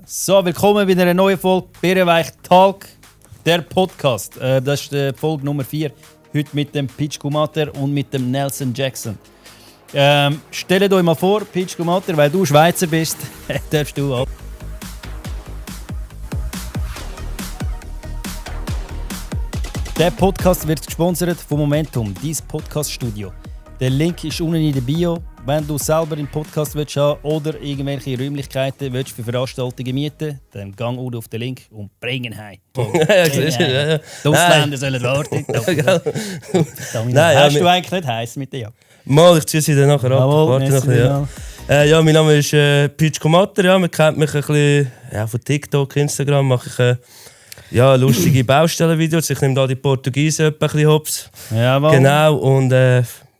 So, willkommen bei einer neuen Folge Birrenweich Talk, der Podcast. Das ist die Folge Nummer 4. Heute mit dem Peach Gumater und mit dem Nelson Jackson. Stellt euch mal vor, Peach Gumater, weil du Schweizer bist, darfst du auch. Der Podcast wird gesponsert von Momentum, dein Podcast-Studio. Der Link ist unten in der Bio. Wenn du selber einen Podcast willst haben oder irgendwelche Räumlichkeiten willst für Veranstaltungen mieten, dann gang auf den Link und bring ihn heim. Die Ausländer sollen warten. Hast du eigentlich nicht heiß mit der Jacke? Mal, ich ziehe sie dann nachher ab. Warte noch ein bisschen, ja, mein Name ist Peach Gumater. Ja, man kennt mich ein bisschen von TikTok, Instagram. Mache ich lustige Baustellenvideos. Ich nehme da die Portugiesen ein bisschen hops. Jawohl. Genau. Und,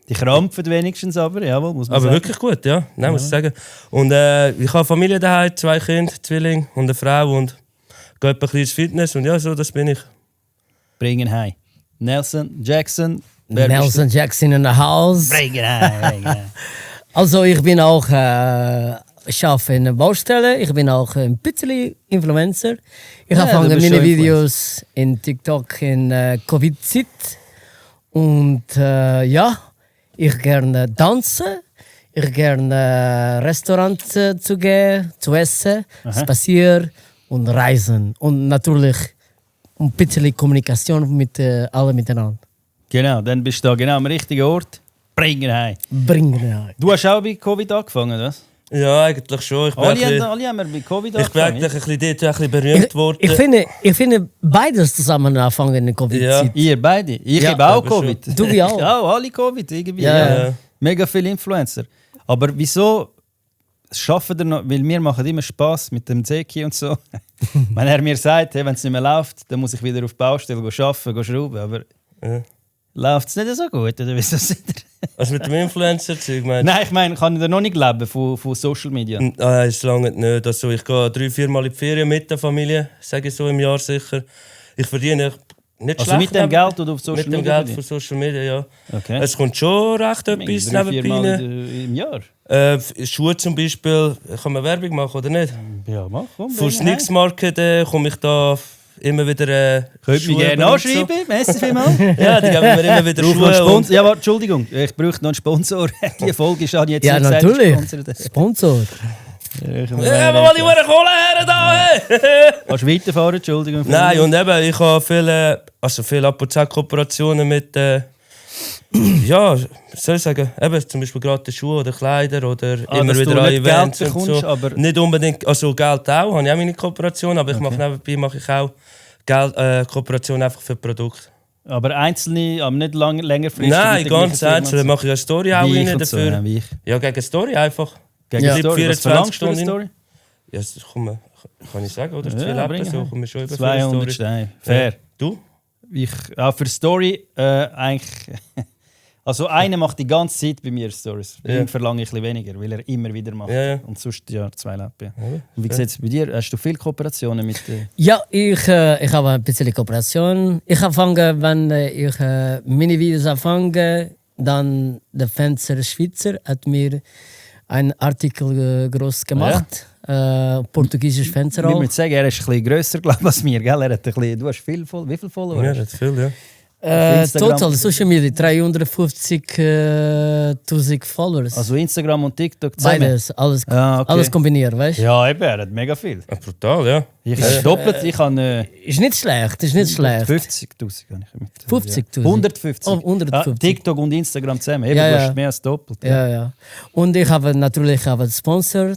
die krampfen wenigstens aber, jawohl, muss man aber sagen. wirklich gut, ja. Nein, muss ich sagen. Und ich habe Familie daheim, 2 Kinder, Zwillinge und eine Frau und gehe ein bisschen ins Fitness und ja, so, das bin ich. Bring ihn heim. Nelson Jackson. Nelson Jackson in the house. Bring ihn heim. Also ich bin auch ich arbeite in einer Baustelle. Ich bin auch ein bisschen Influencer. Ich habe meine Videos in TikTok in Covid-Zeit. Und ich gerne tanzen. Ich gerne Restaurants zu gehen, zu essen, spazieren und reisen. Und natürlich ein bisschen Kommunikation mit allen miteinander. Genau, dann bist du da genau am richtigen Ort. Bring ihn heim. Bring ihn heim. Du hast auch bei Covid angefangen, oder? Ja, eigentlich schon. Alle haben wir bei Covid ich bin angefangen. eigentlich ein bisschen berühmt worden. Ich finde beides zusammen anfangen in der Covid-Zeit. Ja. Ihr beide? Ich habe auch Covid. Du wie auch? Ja, alle Covid irgendwie. Ja. Mega viele Influencer. Aber wieso schaffen ihr noch? Weil wir machen immer Spass mit dem Zeki und so. Wenn er mir sagt, hey, wenn es nicht mehr läuft, dann muss ich wieder auf die Baustelle arbeiten, schrauben. Aber läuft es nicht so gut? Oder wieso sind ihr? Also mit dem Influencer-Zeug, meinst du? Nein, ich meine, kann ich noch nicht leben von Social Media? Nein, ist lange nicht. Also ich gehe 3-4 Mal in die Ferien mit der Familie, sage ich so im Jahr sicher. Ich verdiene nicht schlecht. Also mit dem Geld oder auf Social Media? Mit dem Geld von Social Media, ja. Okay. Es kommt schon recht etwas 3-4 Mal nebenbei. im Jahr? Schuhe zum Beispiel, kann man Werbung machen oder nicht? Ja, mach. Für Sneaks Market komme ich da immer wieder Könnt mich gerne anschreiben, merci vielmals. Ja, die geben mir immer wieder Schuhe. Ja, aber Entschuldigung, ich bräuchte noch einen Sponsor. Die Folge ist auch jetzt Ja, nicht natürlich. selbst Sponsor. Ja, aber die Kohle her da, hey! Kannst du weiterfahren, Entschuldigung? Nein, und eben, ich habe viele ab und zu Kooperationen mit, was soll ich sagen, eben, zum Beispiel gerade Schuhe oder Kleider oder immer wieder an Events Geld und so. aber nicht unbedingt, also Geld auch, habe ich auch meine Kooperation, aber ich mache ich auch Kooperation einfach für Produkte. Aber einzelne, aber nicht längerfristig? Nein, ganz einzeln. Mache ich eine Story auch rein dafür. So, wie ich. Ja, gegen eine Story einfach. Gegen eine Story? 24 Stunden. Story? Ja, das kann ich sagen, oder? 2 Lappen, so komme ich schon über 200 Steine. Fair. Ja. Du? Auch für Story eigentlich... Also einer macht die ganze Zeit bei mir Stories. Bei ihm verlange ich ein bisschen weniger, weil er immer wieder macht. Ja. Und sonst 2 Lappen. Ja. Wie sieht es bei dir? Hast du viele Kooperationen mit... Ja, ich habe ein bisschen Kooperation. Ich anfange, wenn ich meine Videos anfange, dann der Fenster Schweizer hat mir einen Artikel groß gemacht. Portugiesisches Fenster auch. Ich muss sagen, er ist ein bisschen grösser, glaube ich, als mir. Gell? Er hat ein bisschen, du hast wie viele Follower? Ja, das viel, ja. Total Social Media 350.000 Followers. Also Instagram und TikTok zusammen? Beides, alles kombiniert, weißt du? Ja, eben, er hat mega viel. Ja, brutal, ja. Ich habe doppelt, ich habe... Ist nicht schlecht, ist nicht schlecht. 50'000 habe ich mit. 50'000? 150. Oh, 150. TikTok und Instagram zusammen, eben, Ja, du ja. hast mehr als doppelt. Ja. Und ich habe natürlich einen Sponsor.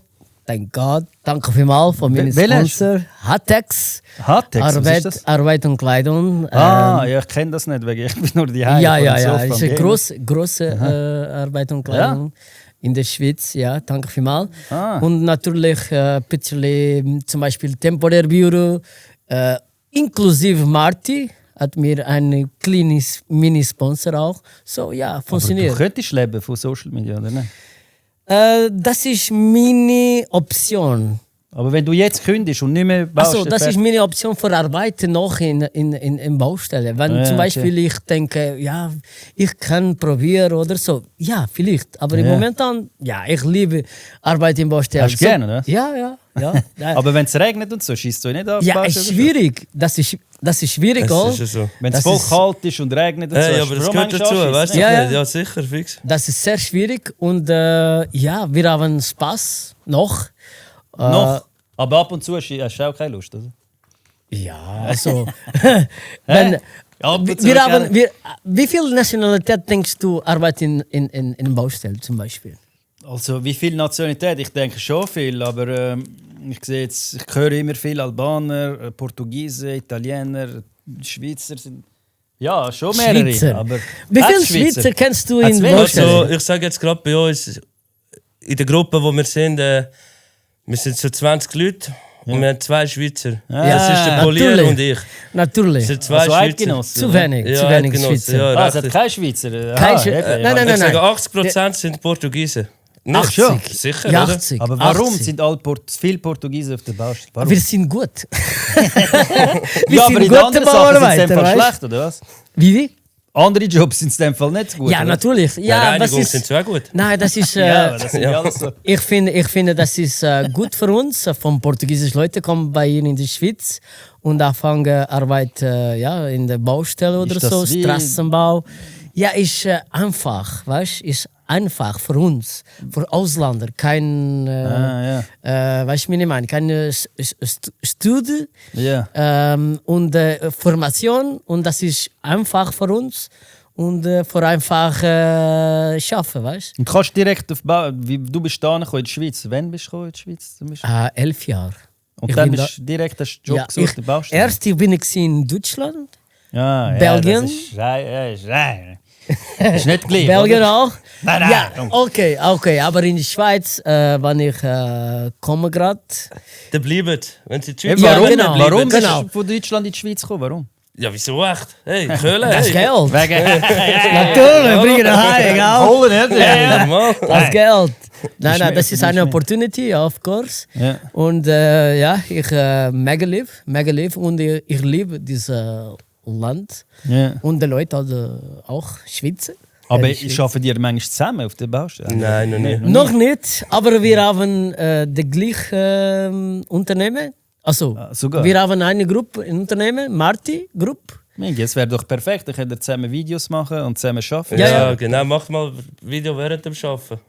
Thank God. Danke vielmals von meinem Sponsor. Hatex. Hatex, was ist das? Arbeit und Kleidung. Ja, ich kenne das nicht, weil ich bin nur die Heim. Ja. Es ist eine grosse Arbeit und Kleidung in der Schweiz. Ja, danke vielmals. Und natürlich ein bisschen zum Beispiel Temporärbüro, inklusive Marti. Hat mir ein kleines Mini-Sponsor auch. So, ja, funktioniert. Aber du könntest leben von Social Media, oder nicht? Das ist meine Option. Aber wenn du jetzt kündigst und nicht mehr baust... Also, das ist meine Option für Arbeiten noch in Baustelle. Wenn zum Beispiel ich denke, ja, ich kann probieren oder so. Ja, vielleicht. Aber im Moment ich liebe Arbeit in Baustelle. Hast du gerne, oder? Ja. Aber wenn es regnet und so, schießt du nicht auf Ja, es ist schwierig. Das ist schwierig auch. So. Wenn es voll kalt ist und regnet und so. Ja, aber das gehört dazu, weißt du? Ja, sicher, fix. Das ist sehr schwierig und wir haben Spaß noch. Noch? Aber ab und zu hast du auch keine Lust, oder? Ja, also... wie viel Nationalität denkst du arbeiten in Baustelle zum Beispiel? Also wie viel Nationalität? Ich denke schon viel, aber ich höre immer viel Albaner, Portugiesen, Italiener, Schweizer sind... Ja, schon mehrere. Schweizer. Aber wie viele Schweizer kennst du in Baustelle? Also, ich sage jetzt gerade bei uns, in der Gruppe, wo wir sind, wir sind so 20 Leute und wir haben 2 Schweizer. Das ist der Polier und ich. Natürlich. Das sind 2 Schweizer. Zu wenig Schweizer. Ja, es hat keine Schweizer? Nein. Ich sage, 80% sind Portugiesen. Nicht 80? Sicher, ja, oder? 80. Aber warum 80. sind viele Portugiesen auf der Baustelle? Warum? Wir sind gut. Ja, aber in anderen Sachen sind es in dem Fall schlecht, oder was? Wie? Andere Jobs sind in dem Fall nicht so gut. Ja, oder? natürlich. Ja, Reinigung sind so gut. Nein, das ist... Ja, das sind alles so. Ich finde, das ist gut für uns. Von portugiesischen Leuten kommen bei ihnen in die Schweiz und anfangen Arbeit in der Baustelle oder so, Straßenbau. Ja, ist einfach, weißt du? Ist einfach für uns, für Ausländer. Kein, weißt du, wie ich meine? Keine Studie und Formation. Und das ist einfach für uns und für einfach schaffen, weißt du? Und kannst direkt auf du bist da in der Schweiz. Wann bist du in der Schweiz? 11 Jahre. Und dann bist du direkt einen Job gesucht auf der Baustelle? Erst bin ich in Deutschland, Belgien. Ist nicht gleich, Belgien oder? auch? Nein. Ja, okay. Aber in die Schweiz, wenn ich komme gerade... Dann bleibt, wenn sie in die Schweiz Warum? Ja, genau. Warum bist du von Deutschland in die Schweiz gekommen? Warum? Ja, wieso echt? Hey, Köln, Das Geld. Natürlich, bringen wir heim, gell? Holen nicht? Normal. Das Geld. Nein, das ist eine Opportunity, of course. Ja. Und ich mega lieb und ich liebe dieses Land. Ja. Und die Leute auch Schweizer. Aber arbeiten die manchmal zusammen auf der Baustelle? Nein, noch nicht. Noch nicht, aber wir haben das gleiche Unternehmen. Also, sogar. wir haben eine Gruppe, ein Unternehmen, Marti Group. Es wäre doch perfekt, dann könnt ihr zusammen Videos machen und zusammen arbeiten. Ja, genau. Mach mal Video während dem Arbeiten.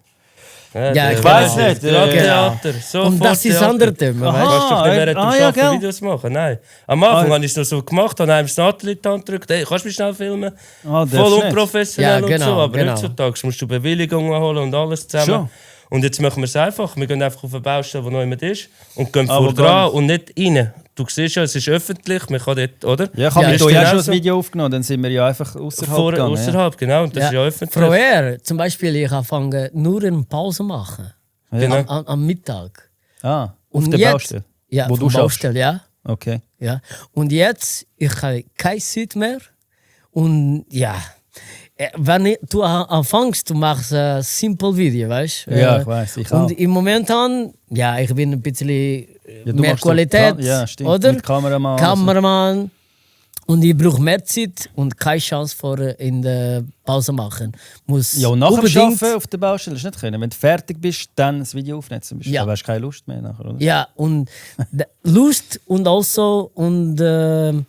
Ja, ich weiß nicht. Theater. Und das ist ein anderes Thema. Weißt du doch nicht während dem Arbeiten gell? Videos machen? Nein. Am Anfang habe ich es noch so gemacht, habe einem das Nathalie in die Hand gedrückt. Hey, kannst du mich schnell filmen? Voll unprofessionell und so. Aber heutzutage musst du Bewilligungen holen und alles zusammen. Schon. Und jetzt machen wir es einfach. Wir gehen einfach auf eine Baustelle, wo noch jemand ist. Und gehen vor dran und nicht rein. Du siehst ja, es ist öffentlich, man kann dort, oder? Ja, ich habe mit euch auch schon ein Video aufgenommen, dann sind wir ja einfach außerhalb gegangen. Außerhalb, genau, und das ist ja öffentlich. Vorher, zum Beispiel, ich anfange nur eine Pause machen. Genau. Am Mittag. Auf Und der jetzt, Baustelle? Ja, wo auf du der Baustelle, ja. Okay. Ja. Und jetzt, ich habe keine Zeit mehr. Und ja, wenn du anfängst, du machst ein simples Video, weißt du? Ja, ich weiß, ich auch. Und im Moment ich bin ein bisschen du mehr machst Qualität, ja, stimmt. oder? Mit Kameramann. Kameramann. Und ich brauche mehr Zeit und keine Chance in der Pause machen. Muss Ja, und nach dem unbedingt- Arbeiten auf der Baustelle ist nicht können. Wenn du fertig bist, dann das Video aufnehmen. Ja. Aber hast keine Lust mehr nachher, oder? Ja, und Lust und also, und du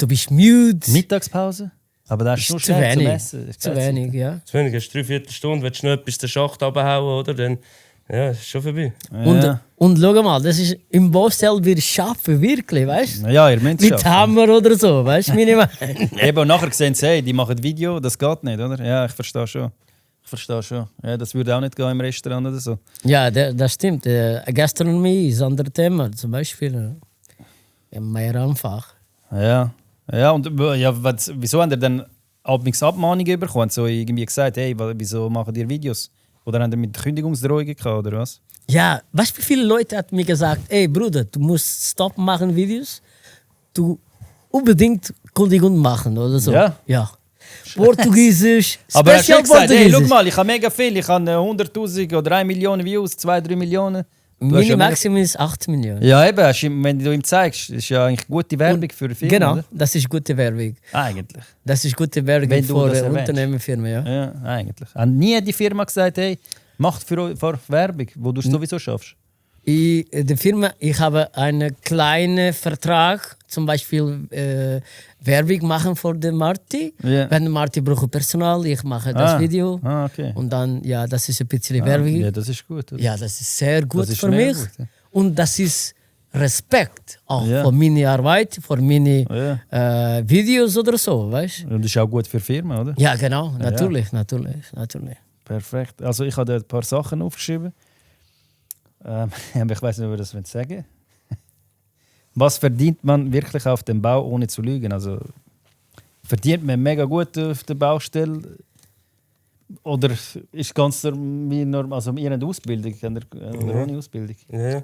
bist müde. Mittagspause? Aber das ist nur Zu schnell zum wenig. Essen. Das ist Zu keine Zeit. wenig, ja. Zu wenig, hast 3/4 Stunde, willst du noch etwas den Schacht runterhauen, oder? Dann ist schon vorbei. Ja. Und schau mal, das ist im Baustelle, wir schaffen wirklich, weißt du? Ja, ihr müsst es Mit schaffen. Hammer oder so, weißt du, wie ich meine? Eben, und nachher sehen sie, hey, die machen Video, das geht nicht, oder? Ja, ich verstehe schon. Ja, das würde auch nicht gehen im Restaurant oder so. Ja, das stimmt. Gastronomie ist ein anderes Thema, zum Beispiel. Mehr einfach. Ja, und wieso haben ihr dann Abmahnungen bekommen? So irgendwie gesagt, hey, wieso machen ihr Videos? Oder haben ihr mit Kündigungsdrohungen gehabt, oder was? Ja, weißt du, wie viele Leute haben mir gesagt, ey Bruder, du musst Stop machen Videos. Du unbedingt Kündigung machen oder so. Ja. Portugiesisch, Aber hast du Special nicht gesagt, hey, Portugiesisch. schau mal, ich habe mega viel, ich habe 100'000 oder 1 Million Views, 2-3 Millionen. Mini-Maximum ist 8 Millionen. Ja, eben, wenn du ihm zeigst, ist ja eigentlich gute Werbung für eine Firma. Genau, oder? das ist gute Werbung. Eigentlich. Das ist gute Werbung Wenn du für das eine erwähnst. Unternehmerfirma, ja. Ja, eigentlich. Hat nie die Firma gesagt, hey, macht für euch Werbung, wo du sowieso schaffst? Ich habe einen kleinen Vertrag, zum Beispiel Werbung machen für den Marty. Ja. Wenn Marty braucht Personal, ich mache das Video. Okay. Und dann, ja, das ist ein bisschen Werbung. Ja, das ist gut. Oder? Ja, das ist sehr gut Das ist für mega mich. gut, ja. Und das ist Respekt auch Ja. für meine Arbeit, für meine Ja. Videos oder so, weißt du? Und das ist auch gut für Firmen, oder? Ja, genau, natürlich. Perfekt. Also ich habe da ein paar Sachen aufgeschrieben. Aber ich weiß nicht, ob wir das sagen wollen. Was verdient man wirklich auf dem Bau, ohne zu lügen? Also verdient man mega gut auf der Baustelle? Oder ist ganz wie normal, also ihr habt Ausbildung oder ohne Ausbildung? Ja.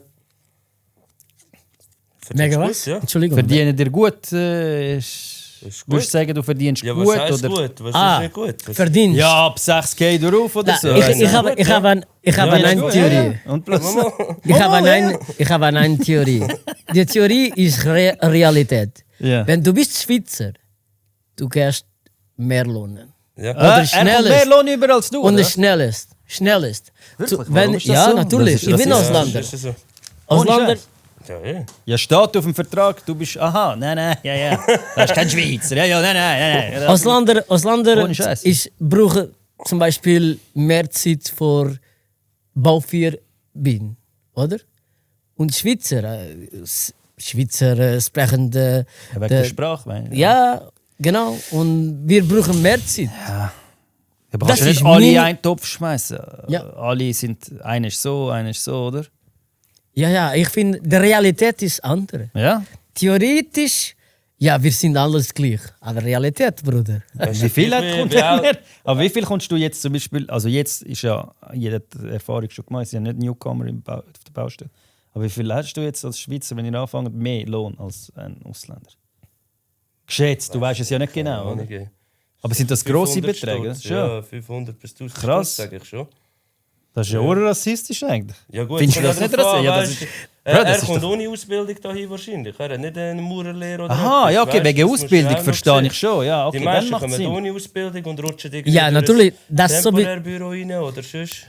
Mega Gut, was? ja. Entschuldigung. Verdienen dir gut? Ist Würdest du sagen, du verdienst Ja, gut? was heißt Oder? gut? Was ist nicht gut? Verdienst. Ja, ab 6K drauf oder Da, so. ich habe eine gut, Theorie. Ja. Und plus, Ich habe eine Theorie. Die Theorie ist Realität. ja. Wenn du bist Schweizer, du gehst mehr lohnen. Ja. Oder Er kommt schnell mehr ist. Lohn über als du, Und oder? schnellst. Wirklich? Warum ist das ja, so? natürlich. Das Ich bin ist- Ausländer. Ist das so? Ausländer. Scheiß. Ja. Ja, steht auf dem Vertrag, du bist, aha, nein, ja. Das ist kein Schweizer, ja, nein. Ausländer Ohne Scheiß. brauchen zum Beispiel mehr Zeit für Baufirmen, oder? Und Schweizer sprechen Wegen der Sprache, meine ich. ja, genau. Und wir brauchen mehr Zeit. Aber das kannst du nicht ist alle in meine- einen Topf schmeißen. Ja. Alle sind, einer ist so, oder? Ja, ich finde, die Realität ist andere. Ja. Theoretisch, ja, wir sind alles gleich. Aber Realität, Bruder. Wie viel kommt wie alt- mehr? Aber wie viel kommst du jetzt zum Beispiel, also jetzt ist ja, jeder hat die Erfahrung schon gemacht, ist ja nicht Newcomer auf der Baustelle. Aber wie viel hast du jetzt als Schweizer, wenn ihr anfangt, mehr Lohn als ein Ausländer? Geschätzt, du weißt es ja nicht genau, oder? Okay. Aber sind das grosse 500 Beträge? Stutz, Schon. Ja, 500 bis 1000 Krass. Stutz, sage ich schon. Das ist ja urrassistisch eigentlich. Ja gut, Findest du kommt das ja nicht drauf rassistisch? an, Ja, das weißt, ist- er Bro, das ist kommt doch- ohne Ausbildung dahin wahrscheinlich. Er hat nicht eine Maurerlehre oder Aha, ja, etwas, okay, weißt, wegen das musst du Ausbildung auch noch verstehe sehen. ich schon. Ja, okay, Die dann meisten macht kommen Sinn. ohne Ausbildung und rutschen irgendwie Ja, durch natürlich, ein das so wie- Temporärbüro rein oder sonst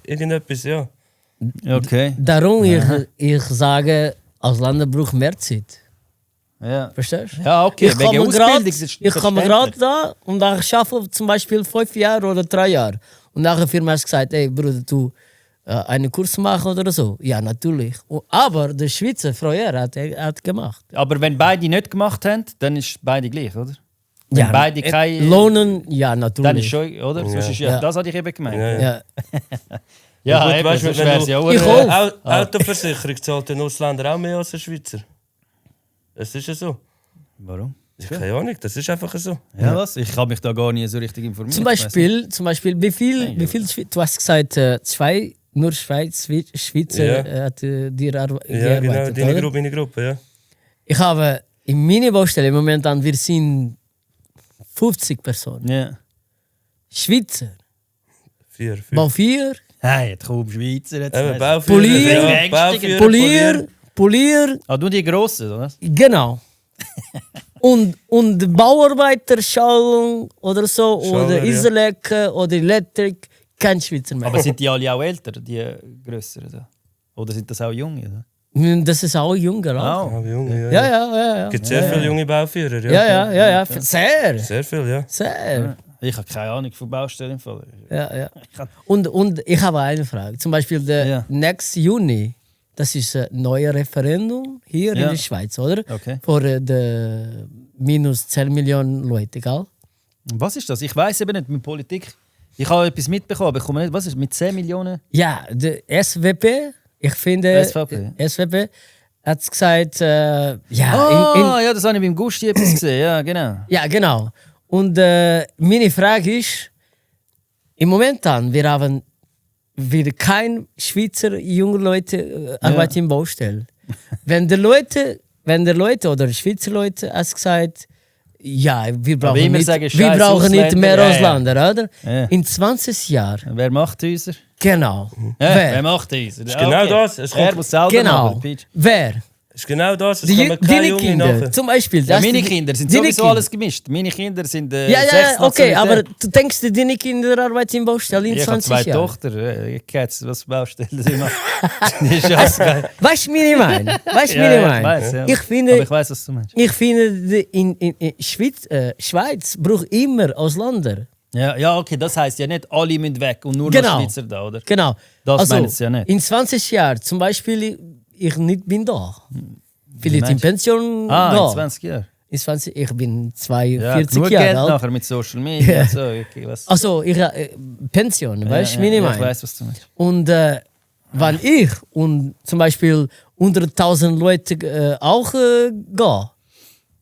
irgendetwas, ja. Okay. Darum ich sage, Ausländer brauchen mehr Zeit. Ja, Verstehst du? ja okay, Ich komme gerade ist ich komme verständlich. da und ich arbeite zum Beispiel 5 Jahre oder 3 Jahre. Und nachher Firma hat gesagt, ey Bruder, du einen Kurs machen oder so. Ja, natürlich. Aber der Schweizer früher hat gemacht. Aber wenn beide nicht gemacht haben, dann ist beide gleich, oder? Wenn Ja, beide keine... Lohnen, ja, Dann ist natürlich. schon, oder? Ja. Sonst ist Ja. das hatte ich eben gemeint. Ja, Ja, ja. Ja. ja, gut, eben, weißt du, sonst wenn wär's du- ja Ich auch... auch. Autoversicherung zahlt ein Ausländer auch mehr als ein Schweizer. Es ist ja so. Warum? Ich keine Ahnung, das ist einfach so. Ja, was? Ich habe mich da gar nie so richtig informiert. Zum Beispiel, wie viel du hast gesagt, nur Schweizer Ja. hat dir Ja, genau, gearbeitet, deine oder? Gruppe, ja. Ich habe in meiner Baustelle momentan, wir sind 50 Personen. Ja. Schweizer, 4, 5. Bau 4, Hey, jetzt komm, Schweizer. Jetzt Eben, weiss Bauführer, Polier. ja, Bauführer, Polier, ich. Ah, du die Grossen, oder? genau. und Bauarbeiterschallung oder so, Schaller, oder ja. Iserlecke oder Elektrik, kein Schweizer mehr. Aber sind die alle auch älter, die Grösseren? Da? Oder sind das auch Junge? Oder? Das ist auch jünger. Auch. Auch. Ah, Junge, Ja. Es gibt sehr viele junge Bauführer, Ja. Sehr. Sehr viel, ja. Sehr. Ich habe keine Ahnung von Baustellen im Fall. Ja. Ich kann- Und ich habe eine Frage. Zum Beispiel der Ja. nächste Juni, das ist ein neues Referendum hier in Ja. der Schweiz, oder? Okay. Für die minus 10 Millionen Leute, gell? Was ist das? Ich weiß eben nicht mit Politik. Ich habe etwas mitbekommen, aber ich komme nicht. Was ist mit 10 Millionen? Ja, der SVP, ich finde, SVP. SVP hat gesagt, ja, Ja, das habe ich beim Gusti etwas gesehen. Ja, genau. ja, genau. Und meine Frage ist, im Moment wir haben wieder kein Schweizer junge Leute arbeiten im Baustelle. wenn die Leute oder Schweizer Leute hat gesagt, Ja, wir Aber immer brauchen nicht, sagen, wir scheiß brauchen nicht Ausländer. mehr Ja, ja. Ausländer, oder? Ja. In 20 Jahren. Wer macht Häuser? Genau. Wer macht Häuser? ist genau das. Es Er kommt, muss selber Genau. machen. Peach. Wer? ist genau das. Es Die, kommen keine deine Jungen Kinder. nachher. Zum Beispiel. Ja, das meine die- Kinder sind deine sowieso Kinder. alles gemischt. Meine Kinder sind Ja, 6 ja, okay, aber Nationalitäten. du denkst, deine Kinder arbeiten im Baustelle in Ich habe 20 2 Jahren? Tochter. Ich kenne jetzt, was Baustellen sie machen. Das ist alles geil. Weißt du, wie ich meine? Weißt du, wie Ja, ich ja, meine? weiss, ja. Ich Aber finde, ich weiß, was du meinst. in Schweiz braucht immer Ausländer. Ja, okay, das heisst ja nicht, alle müssen weg und nur Genau. noch Schweizer da, oder? Genau. Das meinen sie ja nicht. In 20 Jahren, zum Beispiel, ich nicht bin da. Vielleicht in meinst du? Pension Ah, in da. 20 Jahren. In 20, ich bin Ja, 42 genug Jahre Geld alt. nachher mit Social Media Ja. und so. Okay, was? Also, ich Pension, weißt du, wie ich Ich meine? weiß, was du meinst. Und wenn ich und zum Beispiel 100.000 Leute auch gehe,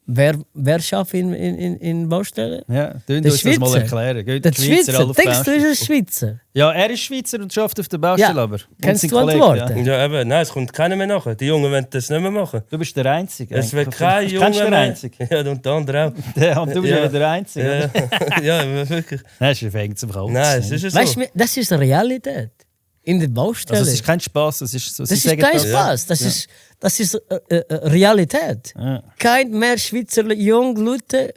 wer schafft in Baustelle? Ja, du Der musst das mal Schweizer. erklären. Geht Der die Schweizer alle Schweizer. auf die Denkst du, Baustelle? ist ein Schweizer? Ja, er ist Schweizer und schafft auf der Baustelle, Ja. aber. Und Kannst sein du Kollege, antworten? Ja, eben, nein, es kommt keiner mehr nachher. Die Jungen wollen das nicht mehr machen. Du bist der Einzige. Es wird eigentlich. kein Kennst Junge du den mehr. Einzigen? Ja, und der andere auch. Ja, und du bist Ja. wieder der Einzige. Ja, oder? ja, wirklich. Das ist ein zum Kotzen. Nein, es ist ja so. Weißt du, das ist Realität. In der Baustelle. Also, es ist kein Spaß, es ist so. das sie ist sagen kein das- Spaß. Das ist Realität. Ja. Kein mehr Schweizer junge Leute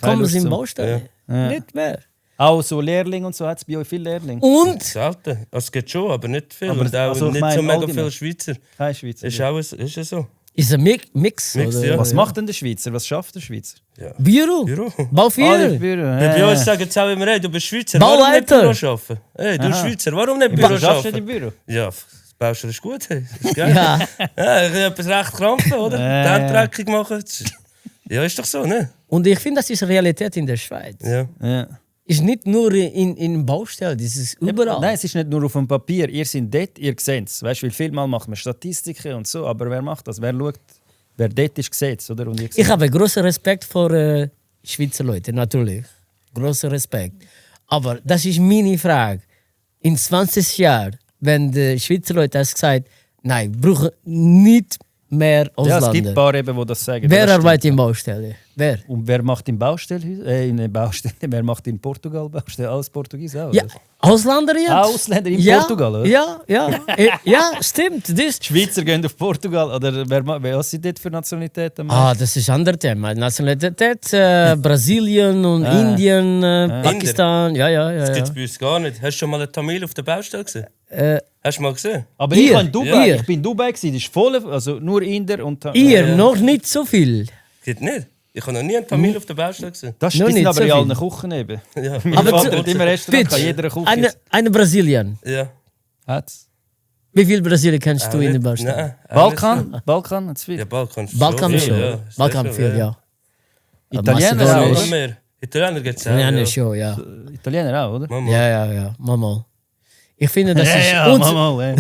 kommen Lust in zum- Baustelle. Ja. Nicht mehr. Auch so Lehrlinge und so hat es bei euch viele Lehrlinge. Und Selten. Also, es geht schon, aber nicht viel. Aber und auch also ich nicht meine so mega allgemein. viele Schweizer. Kein Schweizer. Ist auch ist ja so. ist ein Mix. Mix, oder? ja. Was macht denn der Schweizer? Was schafft der Schweizer? Büro. Büro. Bauführer. Büro. Bei uns sagen jetzt auch immer, hey, du bist Schweizer, Bauleiter. warum nicht Büro arbeiten? Hey, du Schweizer, warum nicht Büro Büro schaffst du nicht arbeiten? im Büro? Ja, das Baustelle ist gut. Hey. Das ist geil. Ja. Ja, ich habe etwas recht krampfen, oder? Die Handtreckung machen. Ja, ist doch so, ne? Und ich finde, das ist Realität in der Schweiz. Ja. Ja. Ist nicht nur in Baustellen, das ist überall. Nein, es ist nicht nur auf dem Papier. Ihr seid dort, ihr seht es. Weißt du, weil vielmal macht man Statistiken und so, aber wer macht das? Wer schaut? Wer dort ist, sieht es, oder? Und ihr Ich seht. habe großen Respekt vor Schweizer Leuten, natürlich. Großen Respekt. Aber das ist meine Frage. In 20 Jahren, wenn die Schweizer Leute das gesagt nein, wir brauchen nicht mehr Ja, es gibt ein Ausländer. paar, eben, die das sagen. Wer Das stimmt. arbeitet in Baustelle? Wer? Und wer macht in Baustelle? Wer macht in Portugal Baustelle? Alles Portugies auch? Ja, oder? Ausländer jetzt? Ah, Ausländer in ja, Portugal, oder? Ja, stimmt. Das, Die Schweizer gehen auf Portugal. Oder was sind dort für Nationalitäten? das ist ein anderes Thema. Nationalität, Brasilien und Indien, Pakistan. Ja. Das gibt es bei uns gar nicht. Hast du schon mal einen Tamil auf der Baustelle gesehen? Hast du mal gesehen? Aber Ihr, ich war in Dubai. ihr. Ich bin in Dubai gewesen. Das ist voll, also nur Inder und. Ihr, noch nicht so viel. Geht nicht. Ich habe noch nie einen Tamil auf der Baustelle gesehen. Das Noch die sind nicht aber so in allen viel. Küchen eben. Ja. Mein Aber Vater zu- hat immer Restaurant, Bitte, kann jeder Küche. eine Brasilien. Ja. Hat's. Wie viel Brasilien kennst du in der Baustelle? Nein, auch Balkan? Balkan hat's nicht so. viel. Ja, Balkan schon. Balkan viel, schon. ja. Balkan Sehr viel, ja. Italiener Ja, auch, Mazedonisch. noch oder? mehr. Italiener gibt es auch. Ja, Ja. schon, ja. Italiener auch, oder? Mama. Ja. Mama. Ich finde, das ist Mama,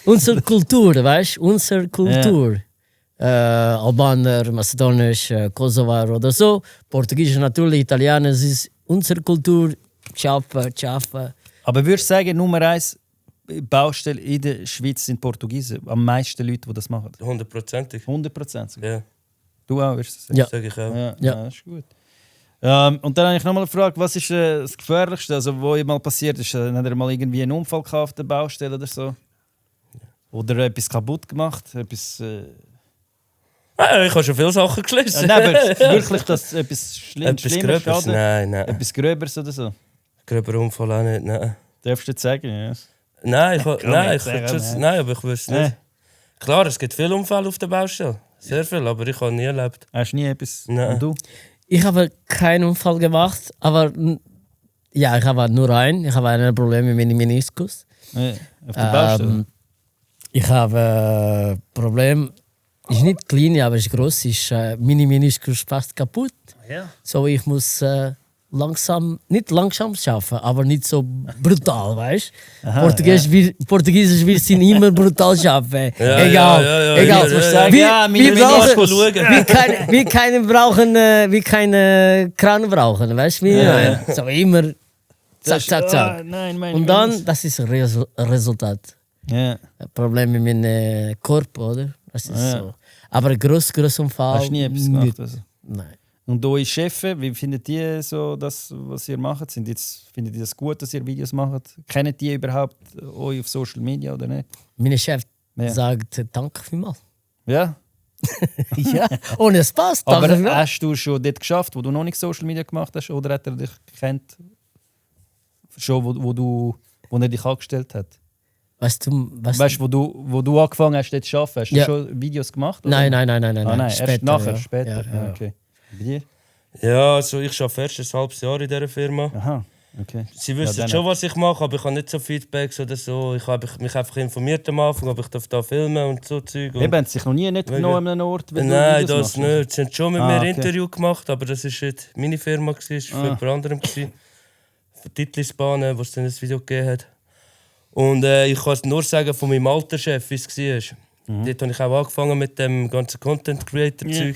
unsere Kultur, weißt du? Unsere Kultur. Albaner, Mazedonisch, Kosovar oder so. Portugiesisch natürlich, Italienisch, es ist unsere Kultur. Schaffen. Aber würdest du sagen, Nummer 1 Baustelle in der Schweiz sind Portugiesen? Am meisten Leute, die das machen? 100%. 100% sogar. Ja, Du auch, würdest du sagen? Ja. sage ich auch. Ja, Ja. das ist gut. Und dann habe ich nochmal eine Frage, was ist das Gefährlichste, also wo mal passiert ist? Hat er mal irgendwie einen Unfall gehabt auf der Baustelle oder so? Oder etwas kaputt gemacht? Etwas, Ich habe schon viele Sachen gelesen. nein, aber wirklich, dass etwas Etwas Schlimmes Gröberes? Schaden? Nein. Etwas Gröberes oder so? Gröber Unfall auch nicht, nein. Darfst du jetzt sagen, ja? Nein, nicht sagen, nein. aber ich wüsste Nein. nicht. Klar, es gibt viele Unfälle auf der Baustelle. Sehr viel, aber ich habe nie erlebt. Hast du nie etwas? Nein. Und du? Ich habe keinen Unfall gemacht, aber ja, ich habe nur einen. Ich habe ein Problem mit meinem Meniskus. Ja, auf der Baustelle? Ich habe Problem, ist nicht klein, aber ist groß. Ist meine Meniskus fast kaputt. Ja. So ich muss nicht langsam schaffen, aber nicht so brutal, weißt? Portugiesisch wir sind immer brutal schaffen. Ja, egal, ja, egal. ja, ja. Wir, Ja, meine wir brauchen, Meniskus. wir keine Kran brauchen, weißt du? Wie ich meine? So immer zack. Nein, meine Und dann, das ist ein Resultat. Ja. Problem mit meinem Körper, oder? Das ist Ja. so. Aber ein grosser Unfall. Hast du nie etwas gemacht? Also? Nein. Und eure Chefs, wie findet die so das, was ihr macht? Findet ihr das gut, dass ihr Videos macht? Kennen die überhaupt euch auf Social Media oder nicht? Mein Chef sagt danke vielmals. Ja? Ja, und es passt. Aber hast du schon dort geschafft, wo du noch nicht Social Media gemacht hast? Oder hat er dich gekannt, schon wo er dich angestellt hat? Weißt du, wo du angefangen hast, dort zu arbeiten? Hast du schon Videos gemacht? Oder? Nein. Später, Ja. später. Ja. Okay. Bei dir? Ja, also ich arbeite erst ein halbes Jahr in dieser Firma. Aha, okay. Sie wissen schon, was ich mache, aber ich habe nicht so Feedbacks oder so. Ich habe mich einfach informiert am Anfang, ob ich da filmen und so Zeug. Eben, haben sie sich noch nie nicht genommen an einem Ort? Nein, das nicht. Sie haben schon mit mir ein Interview gemacht, aber das war nicht meine Firma, das war für jemand anderem. Für Titlisbahnen, wo es dann ein Video gegeben hat. Und ich kann nur sagen von meinem alten Chef, wie es war. Dort habe ich auch angefangen mit dem ganzen Content-Creator-Zeug.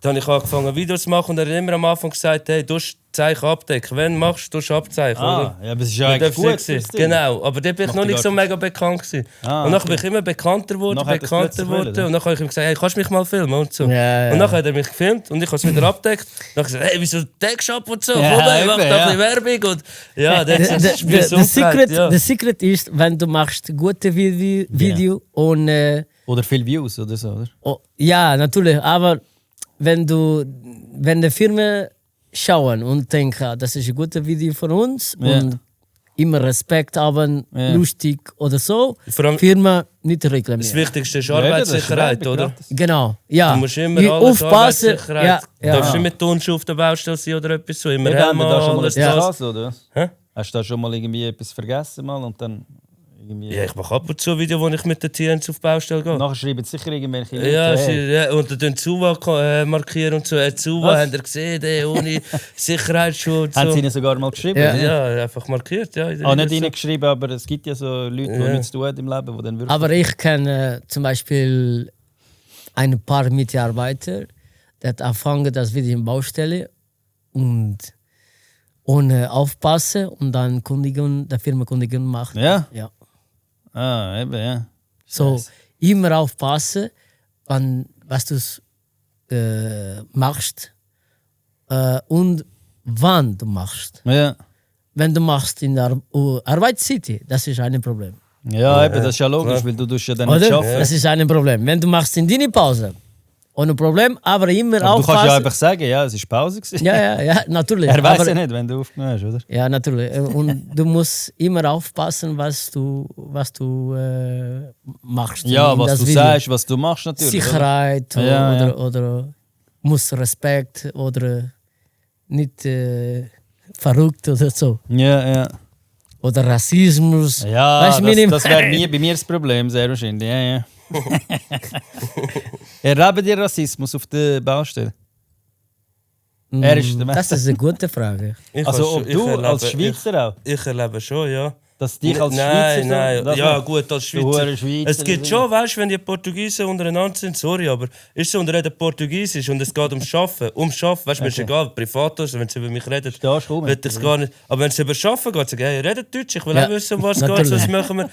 Dann habe ich angefangen Videos zu machen und er hat immer am Anfang gesagt, hey, du musst Zeichen abdecken. Wenn du machst, du abzeichnen, oder? Ja, aber es ist ja eigentlich gut. Genau, aber dort bin ich noch nicht so mega bekannt gewesen. Und dann bin ich immer bekannter geworden. Und dann habe ich ihm gesagt, hey, kannst du mich mal filmen und so. Ja. Und dann hat er mich gefilmt und ich habe es wieder abgedeckt. Dann habe ich gesagt, hey, wieso deckst du ab und so? Komm, hey, mach da ein bisschen Werbung. Und ja, das ist mir so der Secret ist, wenn du machst gute Video und... oder viele Views oder so, oder? Oh, ja, natürlich, aber wenn die Firmen schauen und denken, das ist ein gutes Video von uns und immer Respekt haben, lustig oder so, Firma nicht reklamieren. Das Wichtigste ist Arbeitssicherheit, oder? Genau, ja. Du musst immer alles aufpassen. Arbeitssicherheit. Du darfst nicht mit Turnschuhe auf der Baustelle sein oder etwas so. Immer Helm, alles das. Oder? Hä? Hast du da schon mal irgendwie etwas vergessen mal und dann... Ja, ich mache ab und zu Videos, wo ich mit den TNs auf die Baustelle gehe. Nachher schreiben sie sicher irgendwelche Leute. Und dann Zuwa markieren und so. Zuwa haben ihr gesehen, ohne Sicherheitsschuhe und so. Haben sie ihnen sogar mal geschrieben? Ja, einfach markiert. Ja, nicht ihnen geschrieben, aber es gibt ja so Leute, die nichts tun im Leben, die dann wirklich... Aber ich kenne zum Beispiel ein paar Mitarbeiter, die hat angefangen, das Video in Baustelle und ohne aufpassen und dann der Firma Kundigung machen. Ja? Ja. Ah, eben, ja. So, immer aufpassen, was du machst und wann du machst. Ja. Wenn du machst in der Arbeitszeit, das ist ein Problem. Ja, eben, das ist ja logisch, weil du ja dann nicht schaffen. Das ist ein Problem. Wenn du machst in deiner Pause, ohne Problem, aber immer aufpassen. Du kannst ja einfach sagen, ja, es war Pause. Ja, natürlich. Er weiß ja nicht, wenn du aufgenommen hast, oder? Ja, natürlich. Und du musst immer aufpassen, was du machst. Ja, was du sagst, was du machst, natürlich. Sicherheit oder muss Respekt oder nicht verrückt oder so. Ja. Oder Rassismus. Ja, weißt, das wäre bei mir das Problem, sehr wahrscheinlich. Ja. Erleben die Rassismus auf der Baustelle? Das ist eine gute Frage. Also ob du als Schweizer auch? Ich erlebe schon, ja. Dass dich als Schweizer... Nein. Ja gut, als Schweizer. Es gibt schon, weißt du, wenn die Portugiesen untereinander sind, sorry, aber ist so, und reden Portugiesisch und es geht ums Arbeiten. Weißt du, mir ist egal, privat, also, wenn sie über mich reden, will ich gar nicht. Aber wenn es über Arbeiten geht, sagen hey, redet Deutsch, ich will auch wissen, um was es geht, was machen wir.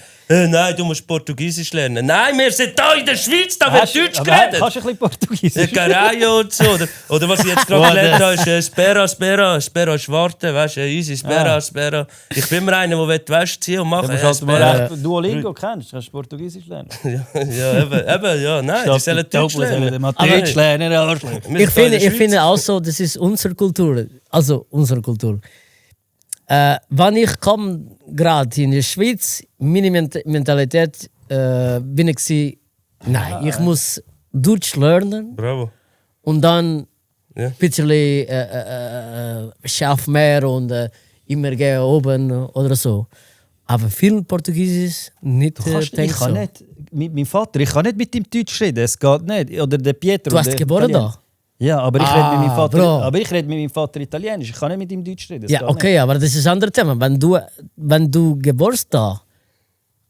Nein, du musst Portugiesisch lernen. Nein, wir sind hier in der Schweiz, da wird Deutsch geredet. Kannst du ein bisschen Portugiesisch? Caralho und so. Oder was ich jetzt gerade gelernt habe, ist Spera ist warten, weißt du, easy, Spera. Ich bin immer einer, der weißt ziehen und machen. Duolingo kennst, kannst du Portugiesisch lernen. ja, nein, die sollen Deutsch lernen. Deutsch lernen, ich finde also, das ist unsere Kultur. Also unsere Kultur. Wenn ich komme gerade in die Schweiz, meine Mentalität bin ich nein, ich muss Deutsch lernen. Bravo. Und dann ein bisschen Chef mehr und immer gehen oben oder so. Aber viel Portugiesisch nicht. Ich kann nicht mit meinem Vater, ich kann nicht mit ihm Deutsch reden, es geht nicht. Oder der Pietro. Du hast geboren da? Ja, aber ich rede mit meinem Vater. Aber ich rede mit meinem Vater Italienisch. Ich kann nicht mit ihm Deutsch reden. Ja, okay, nicht. Aber das ist ein anderes Thema. Wenn du geboren da,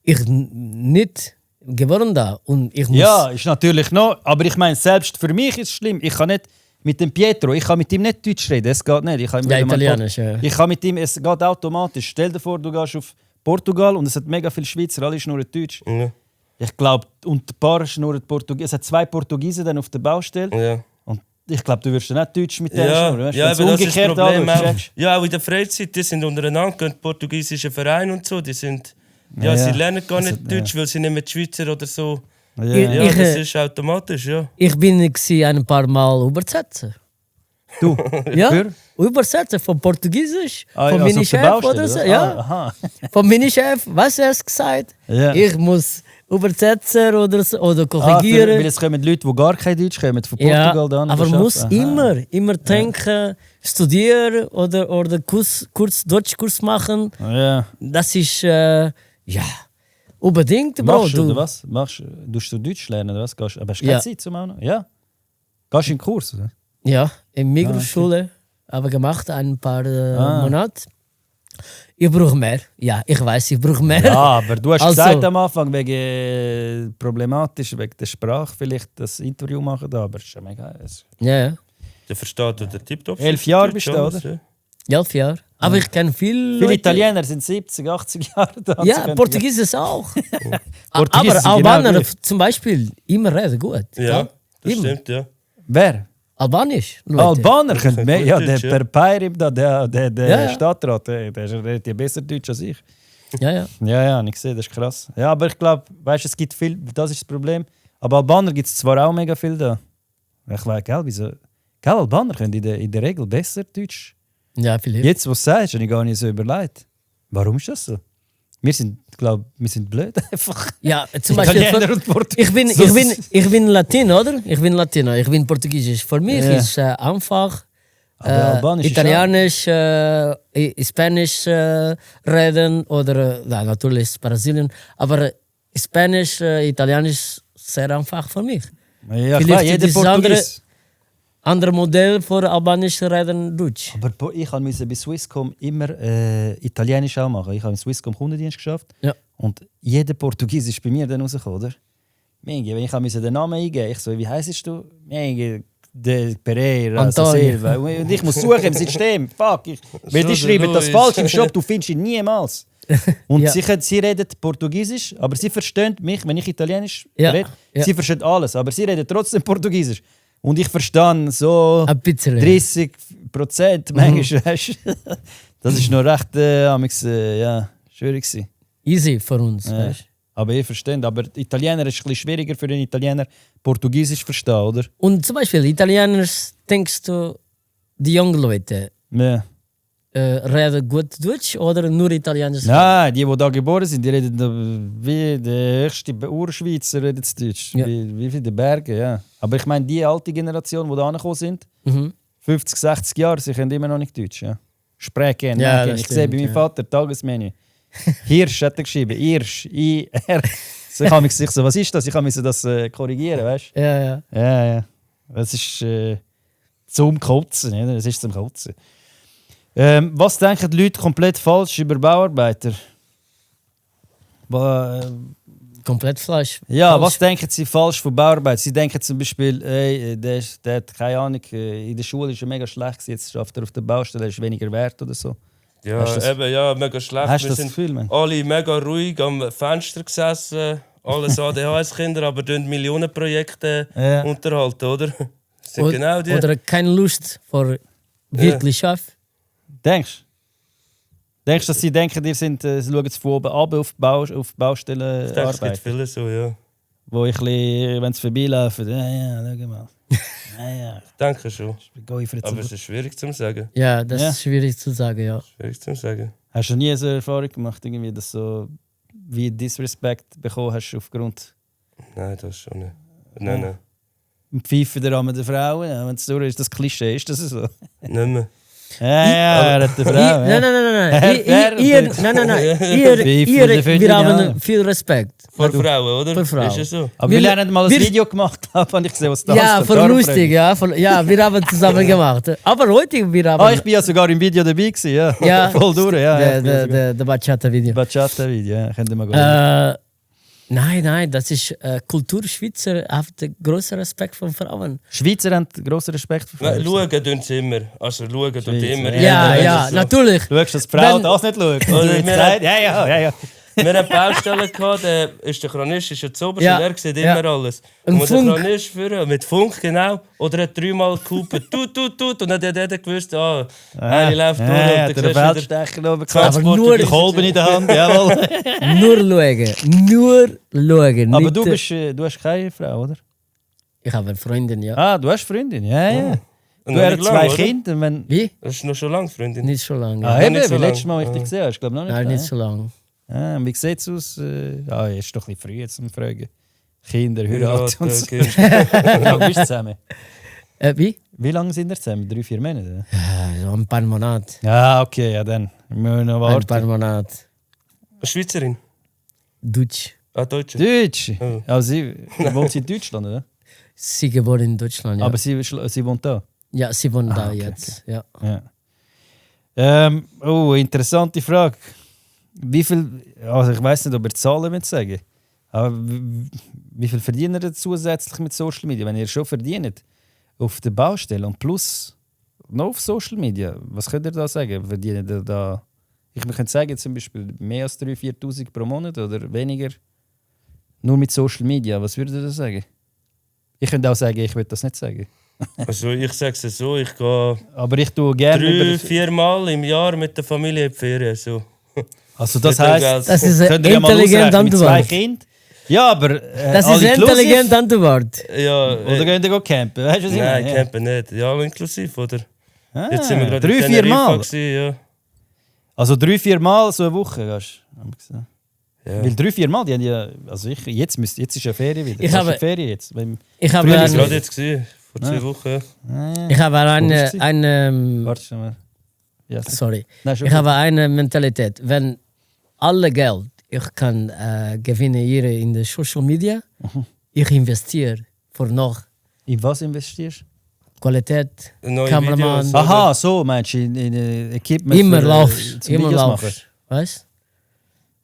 ich nicht geboren da und ich muss. Ja, ist natürlich noch. Aber ich meine, selbst für mich ist es schlimm. Ich kann nicht mit dem Pietro, ich kann mit ihm nicht Deutsch reden. Es geht nicht. Ich kann Italienisch, ja. Ich kann mit ihm, es geht automatisch. Stell dir vor, du gehst auf Portugal und es hat mega viele Schweizer, alle schnurren Deutsch. Ja. Ich glaube, und ein paar schnurren Portugiesisch. Es hat 2 Portugiesen dann auf der Baustelle. Ja. Und Ich glaube, du wirst ja nicht Deutsch mit denen Ja, schnurren. ja, aber das ist das Problem auch. Checkst. Ja, auch in der Freizeit, die sind untereinander, gehen portugiesische Vereine und so, die sind... Ja, Ja, sie ja. lernen gar nicht Also, Deutsch, weil sie nicht mit Schweizer oder so... Ja. Ja, das ist automatisch, ja. Ich bin ein paar Mal Übersetzer. Du? Ja, Für? Übersetzer von Portugiesisch, Ah, von also meinem auf der Chef Baustelle, oder so. oder? Ja, Aha. von meinem Chef, was er gesagt. Ja. Ich muss Übersetzer oder so, oder Weil korrigieren. es kommen Leute, die gar kein Deutsch kommen, von Ja, Portugal dann. aber die muss arbeiten. immer denken, studieren oder Kurs Deutschkurs machen. Aha. Ja. Das ist unbedingt, Bro. Machst du, oder was? Tust du Deutsch lernen, oder was? Aber hast du keine Ja. Zeit zum Machen? Ja. Gehst du in den Kurs, oder? Ja, in Migrosschule habe gemacht ein paar Monate. Ich brauche mehr. Ja, ich weiß, ich brauche mehr. Ja, aber du hast Also- gesagt am Anfang, wegen problematisch, wegen der Sprache vielleicht das Interview machen da, aber es ist ja mega... Ja. Der versteht der Tipptopp. 11 Jahre bist du da, oder? 11 Jahre. Aber ich kenne viele Viele Italiener sind 70, 80 Jahre da. Sie Ja, können- Portugiesisch auch. Portugiesisch Aber sind Albaner genau gleich. zum Beispiel immer reden gut. Ja, das Immer. stimmt, ja. Wer? Albanisch. Leute. Albaner können mehr. Ja, Deutsch, der ja. Perpeirim da, der Ja. Stadtrat, der redet ja besser Deutsch als ich. Ja, ja. Ja, ich sehe, das ist krass. Ja, aber ich glaube, weißt du, es gibt viel, das ist das Problem. Aber Albaner gibt es zwar auch mega viel da. Ich weiß, gell, wieso? Gell, Albaner können in der Regel besser Deutsch. Ja, Philipp. Jetzt, was du sagst, habe ich gar nicht so überlegt. Warum ist das so? Wir sind blöd einfach. Ja, zum Beispiel. Italiener und Portugiesisch. Ich bin Latino, oder? Ich bin Latino. Ich bin Portugiesisch. Für mich Ja. ist einfach Aber Albanisch ist Italienisch, Spanisch reden oder natürlich Brasilien. Aber Spanisch, Italienisch sehr einfach für mich. Ja, Vielleicht klar, jeder dieses andere- Portugies. Andere Modell für Albanisch reden Deutsch. Aber ich musste bei Swisscom immer Italienisch auch machen. Ich habe im Swisscom Kundendienst geschafft. Ja. Und jeder Portugies ist bei mir dann rausgekommen, oder? Wenn ich den Namen eingeben ich so, wie heisst du? De Pereira, Antonio. Silva. Und ich muss suchen im System. Fuck. Weil die schreiben das falsch im Shop, du findest ihn niemals. Und Ja. sie reden Portugiesisch, aber sie verstehen mich, wenn ich Italienisch Ja. rede. Ja. Sie verstehen alles, aber sie reden trotzdem Portugiesisch. Und ich verstehe so Ein bisschen. 30% manchmal. Weisst du. Das ist noch recht schwierig gewesen. Easy für uns. Ja. Weißt? Aber ihr versteht. Aber Italiener ist ein bisschen schwieriger für den Italiener, Portugiesisch verstehen, oder? Und zum Beispiel, Italiener, denkst du, die jungen Leute Ja. reden gut Deutsch oder nur Italienisch? Nein, die da geboren sind, die reden wie der höchste Urschweizer redet Deutsch. Ja. Wie viele Berge, ja. Aber ich meine, die alte Generation, die da angekommen sind, Mhm. 50, 60 Jahre, sie können immer noch nicht Deutsch. Ja. Sprechen, Ja, denken. das Ich sehe bei stimmt, meinem ja. Vater Tagesmenü. Hirsch hat er geschrieben, Hirsch, I-R. So, ich habe mich so, was ist das? Ich musste das korrigieren, weißt du? Ja, ja. Ja. Das ist zum Kotzen, ja? Das ist zum Kotzen. Was denken die Leute komplett falsch über Bauarbeiter? Komplett falsch. Ja, Falsch. was denken sie falsch von Bauarbeit? Sie denken zum Beispiel, ey, der hat keine Ahnung, in der Schule ist er mega schlecht, jetzt schafft er auf der Baustelle, ist weniger wert oder so. Ja, Hast du das- eben, ja, mega schlecht. Hast du Wir das sind Gefühl, man? alle mega ruhig am Fenster gesessen, alles ADHS-Kinder, aber tun Millionenprojekte Ja. unterhalten, oder? Das sind Oder, genau die. oder keine Lust für wirklich schaffen. Denkst du, dass sie denken, sie schauen jetzt von oben ab auf Baustellen Ich denke, es gibt arbeiten? viele so, ja. Wo ich, wenn sie vorbeilaufen, schau mal. Ja, Ich denke schon. gehe ich jetzt. Aber es ist schwierig zu sagen. Ja, das Ja. ist schwierig zu sagen, ja. Schwierig zu sagen. Hast du nie so eine Erfahrung gemacht, irgendwie, dass so wie Disrespect bekommen hast aufgrund Nein, das schon nicht. Nein. dem Pfeifen der Rahmen der Frauen? Ja, wenn es durch ist, das Klischee, ist das so? Nicht mehr. Er hat eine Frau. Nein. Wir haben viel Respekt. Vor Frauen, oder? Vor Frauen. Ist es so? Aber wir haben mal ein wir- Video gemacht, habe ich gesehen, was da Ja, voll lustig, ja. Ja, wir haben zusammen gemacht. Aber heute, wir haben... Ich bin ja sogar im Video dabei gewesen, ja. Ja, Voll durch, ja. Der Bachata-Video. Bachata-Video, ja. Könnt ihr mal gehen. Nein, das ist Kultur Schweizer, hat großen Respekt von Frauen. Schweizer haben grossen Respekt vor Frauen. Schauen tun sie immer. Also schauen tun die immer. Ja, Ja, so. natürlich. Schaust du, dass die Frau Wenn- das nicht schaut? Oder Du jetzt wir- sagst, ja. Wir hatten Baustellen, der Chronist ist jetzt oben, Ja, und er sieht ja. immer alles. Ein Und der Funk. Chronist führen, mit Funk, genau. Oder er hat 3-mal gehupet, tut. Und dann hat er gewusst, eine läuft durch. Ja, Und der dann siehst du wieder Feldstecher oben Aber nur- die Kolben in der Hand, jawohl. Nur schauen. Aber nicht, du hast keine Frau, oder? Ich habe eine Freundin, ja. Ah, du hast Freundin, ja. Und Du noch hast nicht 2 lang, oder? Kinder. und Wenn... Wie? Das ist noch schon lange, Freundin. Nicht so lange. Ah, noch eben, nicht so wie lang. letztes Mal, ich dich gesehen habe, ich glaube noch nicht. Nein, ne? nicht so lange. Ah, wie sieht es aus? Ist doch ein bisschen früh jetzt zum Fragen. Kinder, Ja, heiraten und so. okay. Wie lange bist du zusammen? Wie? Wie lange sind wir zusammen? 3-4 Monate? So ein paar Monate. Ah, okay, ja dann. Wir müssen noch Ein paar warten. Monate. Schweizerin? Deutsch. Ah, Deutsche? Deutsch? Oh. Also sie wohnt in Deutschland, oder? Sie geboren in Deutschland, ja. Aber sie wohnt da? Ja, sie wohnt da okay, jetzt. Ja. Ja. Interessante Frage. Wie viel, also ich weiß nicht, ob ihr Zahlen mit sagen, aber wie viel verdient ihr zusätzlich mit Social Media? Wenn ihr schon verdient auf der Baustelle und plus noch auf Social Media, was könnt ihr da sagen? Verdient ihr da, ich könnte sagen, zum Beispiel mehr als 3.000, 4.000 pro Monat oder weniger? Nur mit Social Media, was würdet ihr da sagen? Ich könnte auch sagen, ich würde das nicht sagen. Also ich sage es so, ich gehe Aber ich tue gerne 3-4 Mal im Jahr mit der Familie in die Ferien. So. Also das Mit dem heisst, Geld. Das ist eine könnt ihr ja mal intelligente ausrechnen, mit 2 Antwort. Kindern. Ja, aber Das ist eine intelligente Antwort. Ja, Oder gehen ihr campen? Weißt du, was ich nein, meine? campen nicht. Ja, all inklusiv, oder? Ah, Jetzt sind wir gerade 3-4 Mal? Ja. Also 3-4 Mal so eine Woche, gehst du? Ja. Weil 3-4 Mal, die haben ja... Also jetzt ist ja Ferien wieder. Ich Hast du habe- Ferien jetzt. Ich habe Das war gerade eine, jetzt gesehen, vor 2 Wochen. ich habe eine, Wo eine Warte schon mal. Ja, sorry. Nein, schon Ich gut. habe eine Mentalität. Wenn alle Geld ich kann gewinnen hier in der Social Media, ich investiere für noch In was investierst Qualität, Neue Kameramann. Videos. du? Aha, so meinst du, in Equipment Immer für, laufst, zum immer Videos machen. laufst. Weißt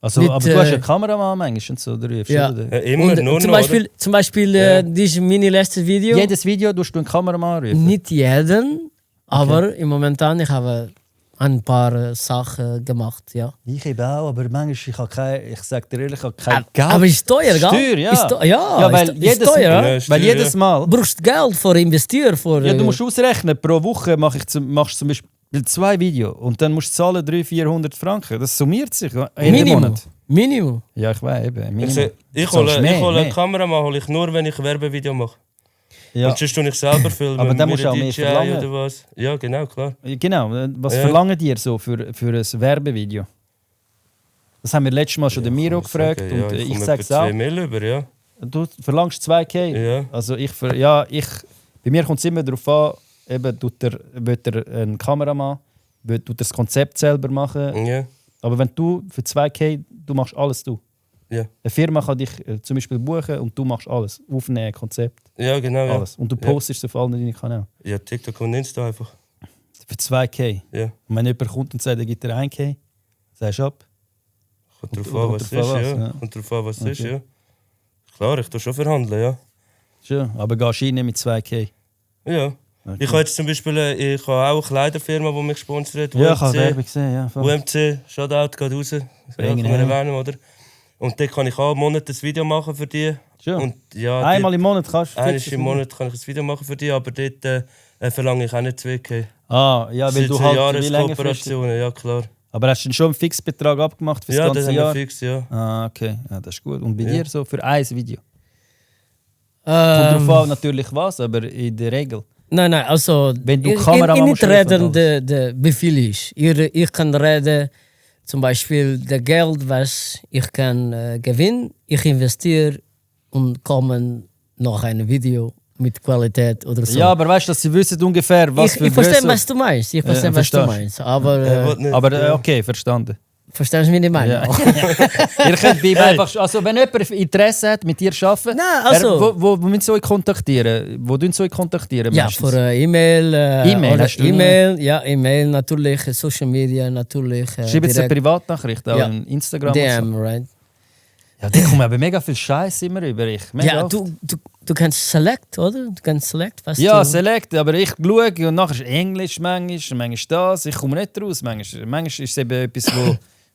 Also, Mit, aber du hast äh, ja Kameramann manchmal und so, oder? Ja. Oder? Immer, Und nur zum noch, Beispiel, oder? zum Beispiel Ja. dieses mini letzte Video. Jedes Video tust du einen Kameramann rufen? Nicht jeden, aber im Momentan ich habe ein paar Sachen gemacht, ja. Ich eben auch, aber manchmal, ich habe kein, ich sag dir ehrlich, ich habe kein Geld. Aber ist teuer, gell? Steuer, ja. Ist ja, Ja, weil ist jedes, teuer. Ja, Ja. ist weil teuer, jedes ja. Mal... Du brauchst Geld für investieren. Für, Ja, du musst ausrechnen, pro Woche machst du zum Beispiel 2 Videos und dann musst du zahlen 300-400 Franken. Das summiert sich jeden Minimum. Monat. Minimum. Ja, ich weiß eben. Ich, Minimum. sag, ich Zahlst hole mehr. eine Kameramann hole ich nur, wenn ich ein Werbevideo mache. Ja. Und sonst tue ich selber filmen. Aber dann mit musst du auch einem mehr DJI verlangen. oder was. Ja, genau, klar. Genau, was Ja. verlangen dir so für ein Werbevideo? Das haben wir letztes Mal schon den Miro gefragt ja, und ich komme sage es etwa auch. 2 Mil über, ja. Du verlangst 2K. Ja. Also bei mir kommt es immer darauf an, eben, will er einen Kameramann, tut er das Konzept selber machen. Ja, Aber wenn du für 2K, du machst alles du. ja. Eine Firma kann dich zum Beispiel buchen und du machst alles. Aufnehmen, Konzept, Ja, genau. Ja. alles. Und du postest auf allen deinen Kanälen. Ja, TikTok und Insta einfach. Für 2K. Ja. Und wenn jemand kommt und sagt, er gibt dir 1K, sagst du ab. Kommt drauf Kommt an, was drauf ist, an, ja. was, ja. Kommt drauf an, was ist, Okay. ja. Klar, ich tue schon verhandeln, ja. Schön, aber gehst du rein mit 2K? Ja. Okay. Ich habe jetzt zum Beispiel ich habe auch eine Kleiderfirma, die mich sponsert. Ja, ich habe UMC. Werbung gesehen, ja. voll. UMC, Shoutout, geht raus. Ja, kann Bringen, man ja. erwähnen, oder? Und dann kann ich auch im Monat ein Video machen für die. Schön. Und ja, Einmal im Monat kannst du einmal fix im Monat kann ich ein Video machen für die, aber dort verlange ich auch nicht 2K. Ah, ja, Das weil sind du so halt wie längerfristig... Jahreskooperationen, ja klar. Aber hast du denn schon einen Fixbetrag abgemacht für das Ja, das ganze haben wir Jahr? fix, ja. Ah, okay. Ja, das ist gut. Und bei Ja. dir so für ein Video? Kommt Ähm, drauf an natürlich was, aber in der Regel. nein, also Wenn du ich Kameramann nicht musst reden, rufen, wie viel ist. Ich kann reden, zum Beispiel das Geld, was ich kann gewinnen, ich investiere und komme noch ein Video mit Qualität oder so. Ja, aber weißt du, dass sie wissen ungefähr, was für ich verstehe, Größe- was du meinst. Ich verstehe, was du verstehst. meinst. Aber will nicht, Aber ja. okay, verstanden. verstehst du mich nicht meinen? Ja. Ihr könnt bei ihm einfach, also wenn jemand Interesse hat, mit dir zu arbeiten, Nein, also- wo müssen sie euch kontaktieren? Wo tun sie euch kontaktieren? Ja, meistens? für E-Mail. E-Mail, oder hast du E-Mail, ja, E-Mail natürlich, Social Media natürlich. Schreiben sie eine direkt Privatnachricht, auch Ja. in Instagram und DM, right? so. Ja, die kommen aber mega viel Scheiß immer über ich. Mega Ja, oft. du kannst select, oder? Du kannst select, was Ja, du... select, aber ich schaue und nachher ist Englisch manchmal das. Ich komme nicht raus. Manchmal ist es eben etwas,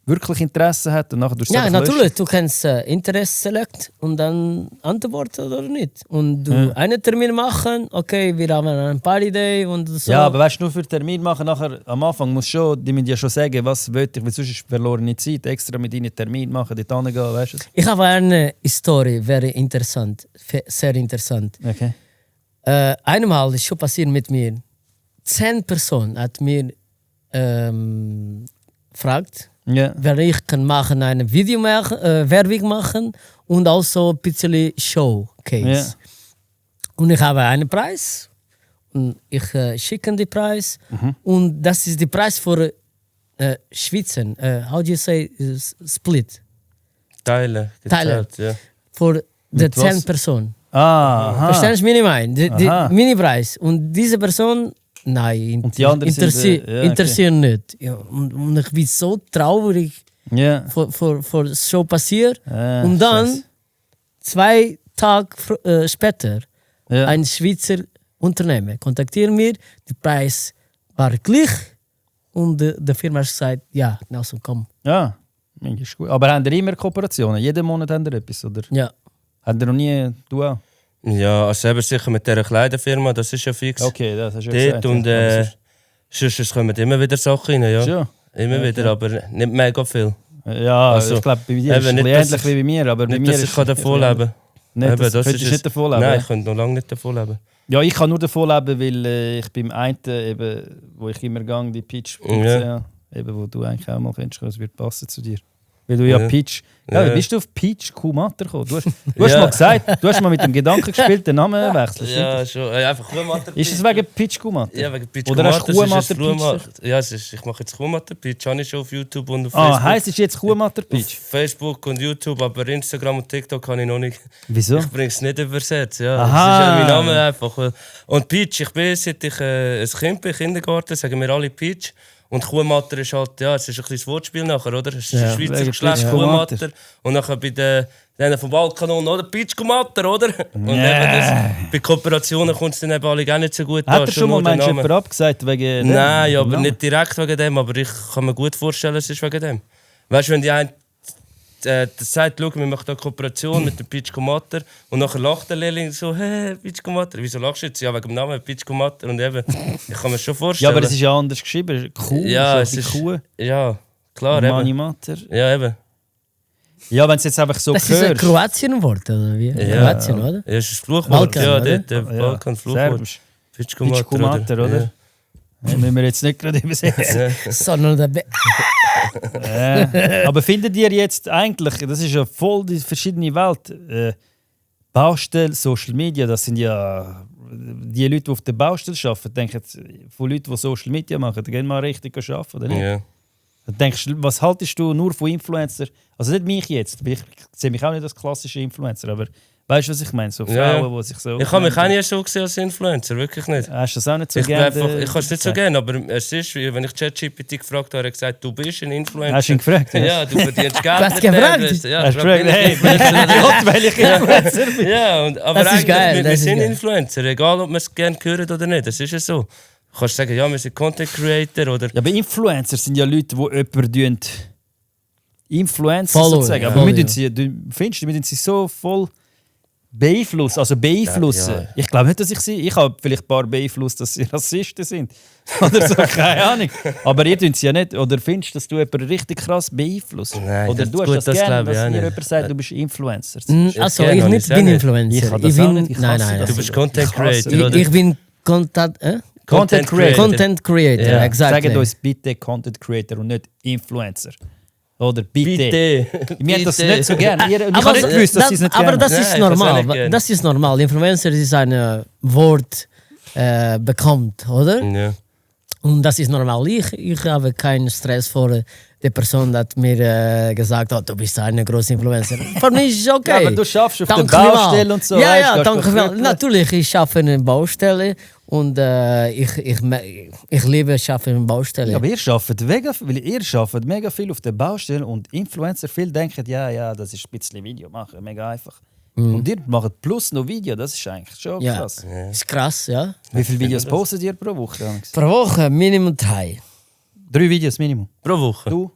wirklich Interesse hat und nachher durch Ja, natürlich. Du kannst Interesse select und dann antworten oder nicht. Und du einen Termin machen, okay, wir haben einen Party-Day und so. Ja, aber weißt du, nur für Termin machen, nachher am Anfang musst du schon, die müssen ja schon sagen, was will ich, weil sonst ist verlorene Zeit, extra mit ihnen Termin machen, dort hingehen, weißt du? Ich habe eine Story, wäre interessant, sehr interessant. Okay. Einmal ist schon passiert mit mir. 10 Personen hat mir gefragt, Ja. wer ich kann machen, eine Video machen, Werbung machen und also ein bisschen Showcase. Ja. Und ich habe einen Preis und ich schicke den Preis und das ist der Preis für Schweizer. How do you say split? Teilen. gezahlt, ja. Für die Mit 10 was? Personen. Aha. Verstehst du, was ich meine? Aha. Die Mini-Preis. Und diese Person, nein, Und die anderen sind, ja, okay. interessieren nicht. Ja, und ich bin so traurig, Ja. vor so passiert. Und dann, Scheiße. 2 Tage später, Ja. ein Schweizer Unternehmen kontaktiert mir, der Preis war gleich und die Firma hat gesagt, ja, Nelson, komm. Ja, ist gut. Aber haben ihr immer Kooperationen? Jeden Monat haben ihr etwas, oder? Ja. Habt ihr noch nie du auch? Ja, also eben sicher mit dieser Kleiderfirma, das ist ja fix. Okay, das hast du Dort ja gesagt. und ja. Aber sonst kommen immer wieder Sachen rein, ja. Schon? Immer Okay. wieder, aber nicht mega viel. Ja, Also, ich glaube, bei dir ist es eben ein nicht, bisschen dass ähnlich wie bei mir, aber bei Nicht, mir dass ist ich davon leben Nicht, Eben, das das könntest ist du nicht davon leben. Nein, ich könnte noch lange nicht davon leben. Ja, ich kann nur davon leben, weil ich beim einen, eben, wo ich immer gehe, die Pitch, Ja. eben, wo du eigentlich auch mal kennst, es wird passen zu dir. Weil du ja Ja. Pitch... Ja, Ja. wie bist du auf Pitch Kuhmatter gekommen? Du hast Ja. mal gesagt, du hast mal mit dem Gedanken gespielt, den Namen wechseln. Ja, schon. Einfach Kuhmatter. Ist es wegen Pitch Kuhmatter? Ja, wegen Pitch Oder hast du Kuhmatter. Kuhmatter Pitch? Ja, ich mache jetzt Kuhmatter Pitch. Habe ich schon auf YouTube und auf Ah, Facebook. heisst es jetzt Kuhmatter Auf Pitch? Facebook und YouTube, aber Instagram und TikTok kann ich noch nicht. Wieso? Ich bringe es nicht übersetzt. Ja. Aha. Das ist ja mein Name einfach. Und Pitch, ich bin seit ich ein Kind bin, Kindergarten, sagen wir alle Pitch. Und Kuhmatter ist halt, ja, es ist ein kleines Wortspiel nachher, oder? Es ist Ja. ein Schweizer Wegen Geschlecht, Pitch Kuhmatter. Kuhmatter. Und nachher bei denen vom Balkanon, oder? Pitch Kuhmatter, oder? Und Nee. eben das, bei Kooperationen kommt es dann eben alle gar nicht so gut Hat an, er schon mal nur der Menschen Name. jemand abgesagt wegen dem? Nein, aber Namen? nicht direkt wegen dem, aber ich kann mir gut vorstellen, es ist wegen dem. Weißt du, wenn die eine das sagt, schau, wir machen da Kooperation mit dem Pitch Kuhmatter und nachher lacht der Lehrling so, hey, Pitch Kuhmatter, wieso lachst du jetzt? Ja, wegen dem Namen Pitch Kuhmatter und eben, ich kann mir schon Ja, vorstellen. aber es ist ja anders geschrieben. Kuh, Ja, so es ist- wie Kuh. Ja, klar, Mani eben. Mater. Ja, eben. Ja, wenn es jetzt einfach so Das ist ein hörst. Kroatien-Wort, oder wie? Kroatien, oder? Ja, ist ein Fluchwort. Balkan, ja, oder? der Balkan-Fluchwort. Serbisch. Pitch Pitch Kuhmatter, oder? Ja, müssen wir jetzt nicht gerade übersetzen. Ja. Sondern der Aber findet ihr jetzt eigentlich, das ist ja voll die verschiedene Welt, Baustelle, Social Media, das sind ja die Leute, die auf der Baustelle arbeiten, denken von Leuten, die Social Media machen, die gehen mal richtig arbeiten, oder nicht? Ja. Dann denkst du, was haltest du nur von Influencer? Also nicht mich jetzt, weil ich sehe mich auch nicht als klassischer Influencer, aber weißt du, was ich meine? So Ja. Frauen, die sich so... Ich habe mich auch nie so gesehen als Influencer, wirklich nicht. Hast du das auch nicht so Ich gerne? kann es nicht so gerne, aber es ist, wenn ich ChatGPT gefragt habe, hat er gesagt, du bist ein Influencer. Hast du ihn gefragt? Ja, du verdienst Geld. Du hast mit gefragt? dem. Ja, Hast du frag gefragt, mich hey, nicht. bin ich ein Idiot, weil ich Influencer bin? Ja, aber Das ist eigentlich, geil, wir das ist sind geil. Influencer, egal ob wir es gerne hören oder nicht, das ist ja so. Du kannst sagen, ja, wir sind Content Creator oder... Ja, aber Influencer sind ja Leute, die jemanden Influencer Follow, sozusagen. ja. Aber Follow, wir tun sie, du findest, wir tun sie so voll beeinflussen. Also beeinflussen. Ja. Ich glaube nicht, dass ich sie... Ich habe vielleicht ein paar beeinflusst, dass sie Rassisten sind. Oder so, keine Ahnung. Aber ihr tun sie ja nicht. Oder findest du, dass du jemanden richtig krass beeinflusst? Nein, Oder das- du hast gut, das das gerne, glaube ich dass auch dir nicht. jemand sagt, du bist Influencer. Also, gerne, ich habe nicht ich auch bin nicht. Influencer. Ich habe das bin, auch nicht. Ich nein, hasse nein. das. Du bist Content Ich hasse Creator, oder? Ich bin Content Creator, Ja. exactly. Sagt uns bitte Content Creator und nicht Influencer. Oder bitte. Wir haben das nicht so gerne. Ich habe nicht gewusst, dass sie es nicht aber gerne das Nein, ist ich hab's auch normal. nicht gern. Das ist normal. Influencer ist ein Wort bekannt, oder? Ja. Und das ist normal. Ich habe keinen Stress vor der Person, die mir gesagt hat, du bist eine große Influencer. Für mich ist es okay. Ja, aber du schaffst auf der Danke Baustelle vielmals. und so. Ja, weißt, ja, gehst danke du vielmals. krüppeln. Natürlich, ich arbeite in einer Baustelle und ich liebe arbeiten in einer Baustelle. Ja, aber ihr arbeitet mega viel auf der Baustelle und Influencer viel denken, ja, das ist ein bisschen Video machen, mega einfach. Und ihr macht plus noch Video, das ist eigentlich schon Ja. krass. Ist krass, ja. Wie viele Videos postet ihr pro Woche? Alex? Pro Woche Minimum 3. 3 Videos Minimum. Pro Woche? Du?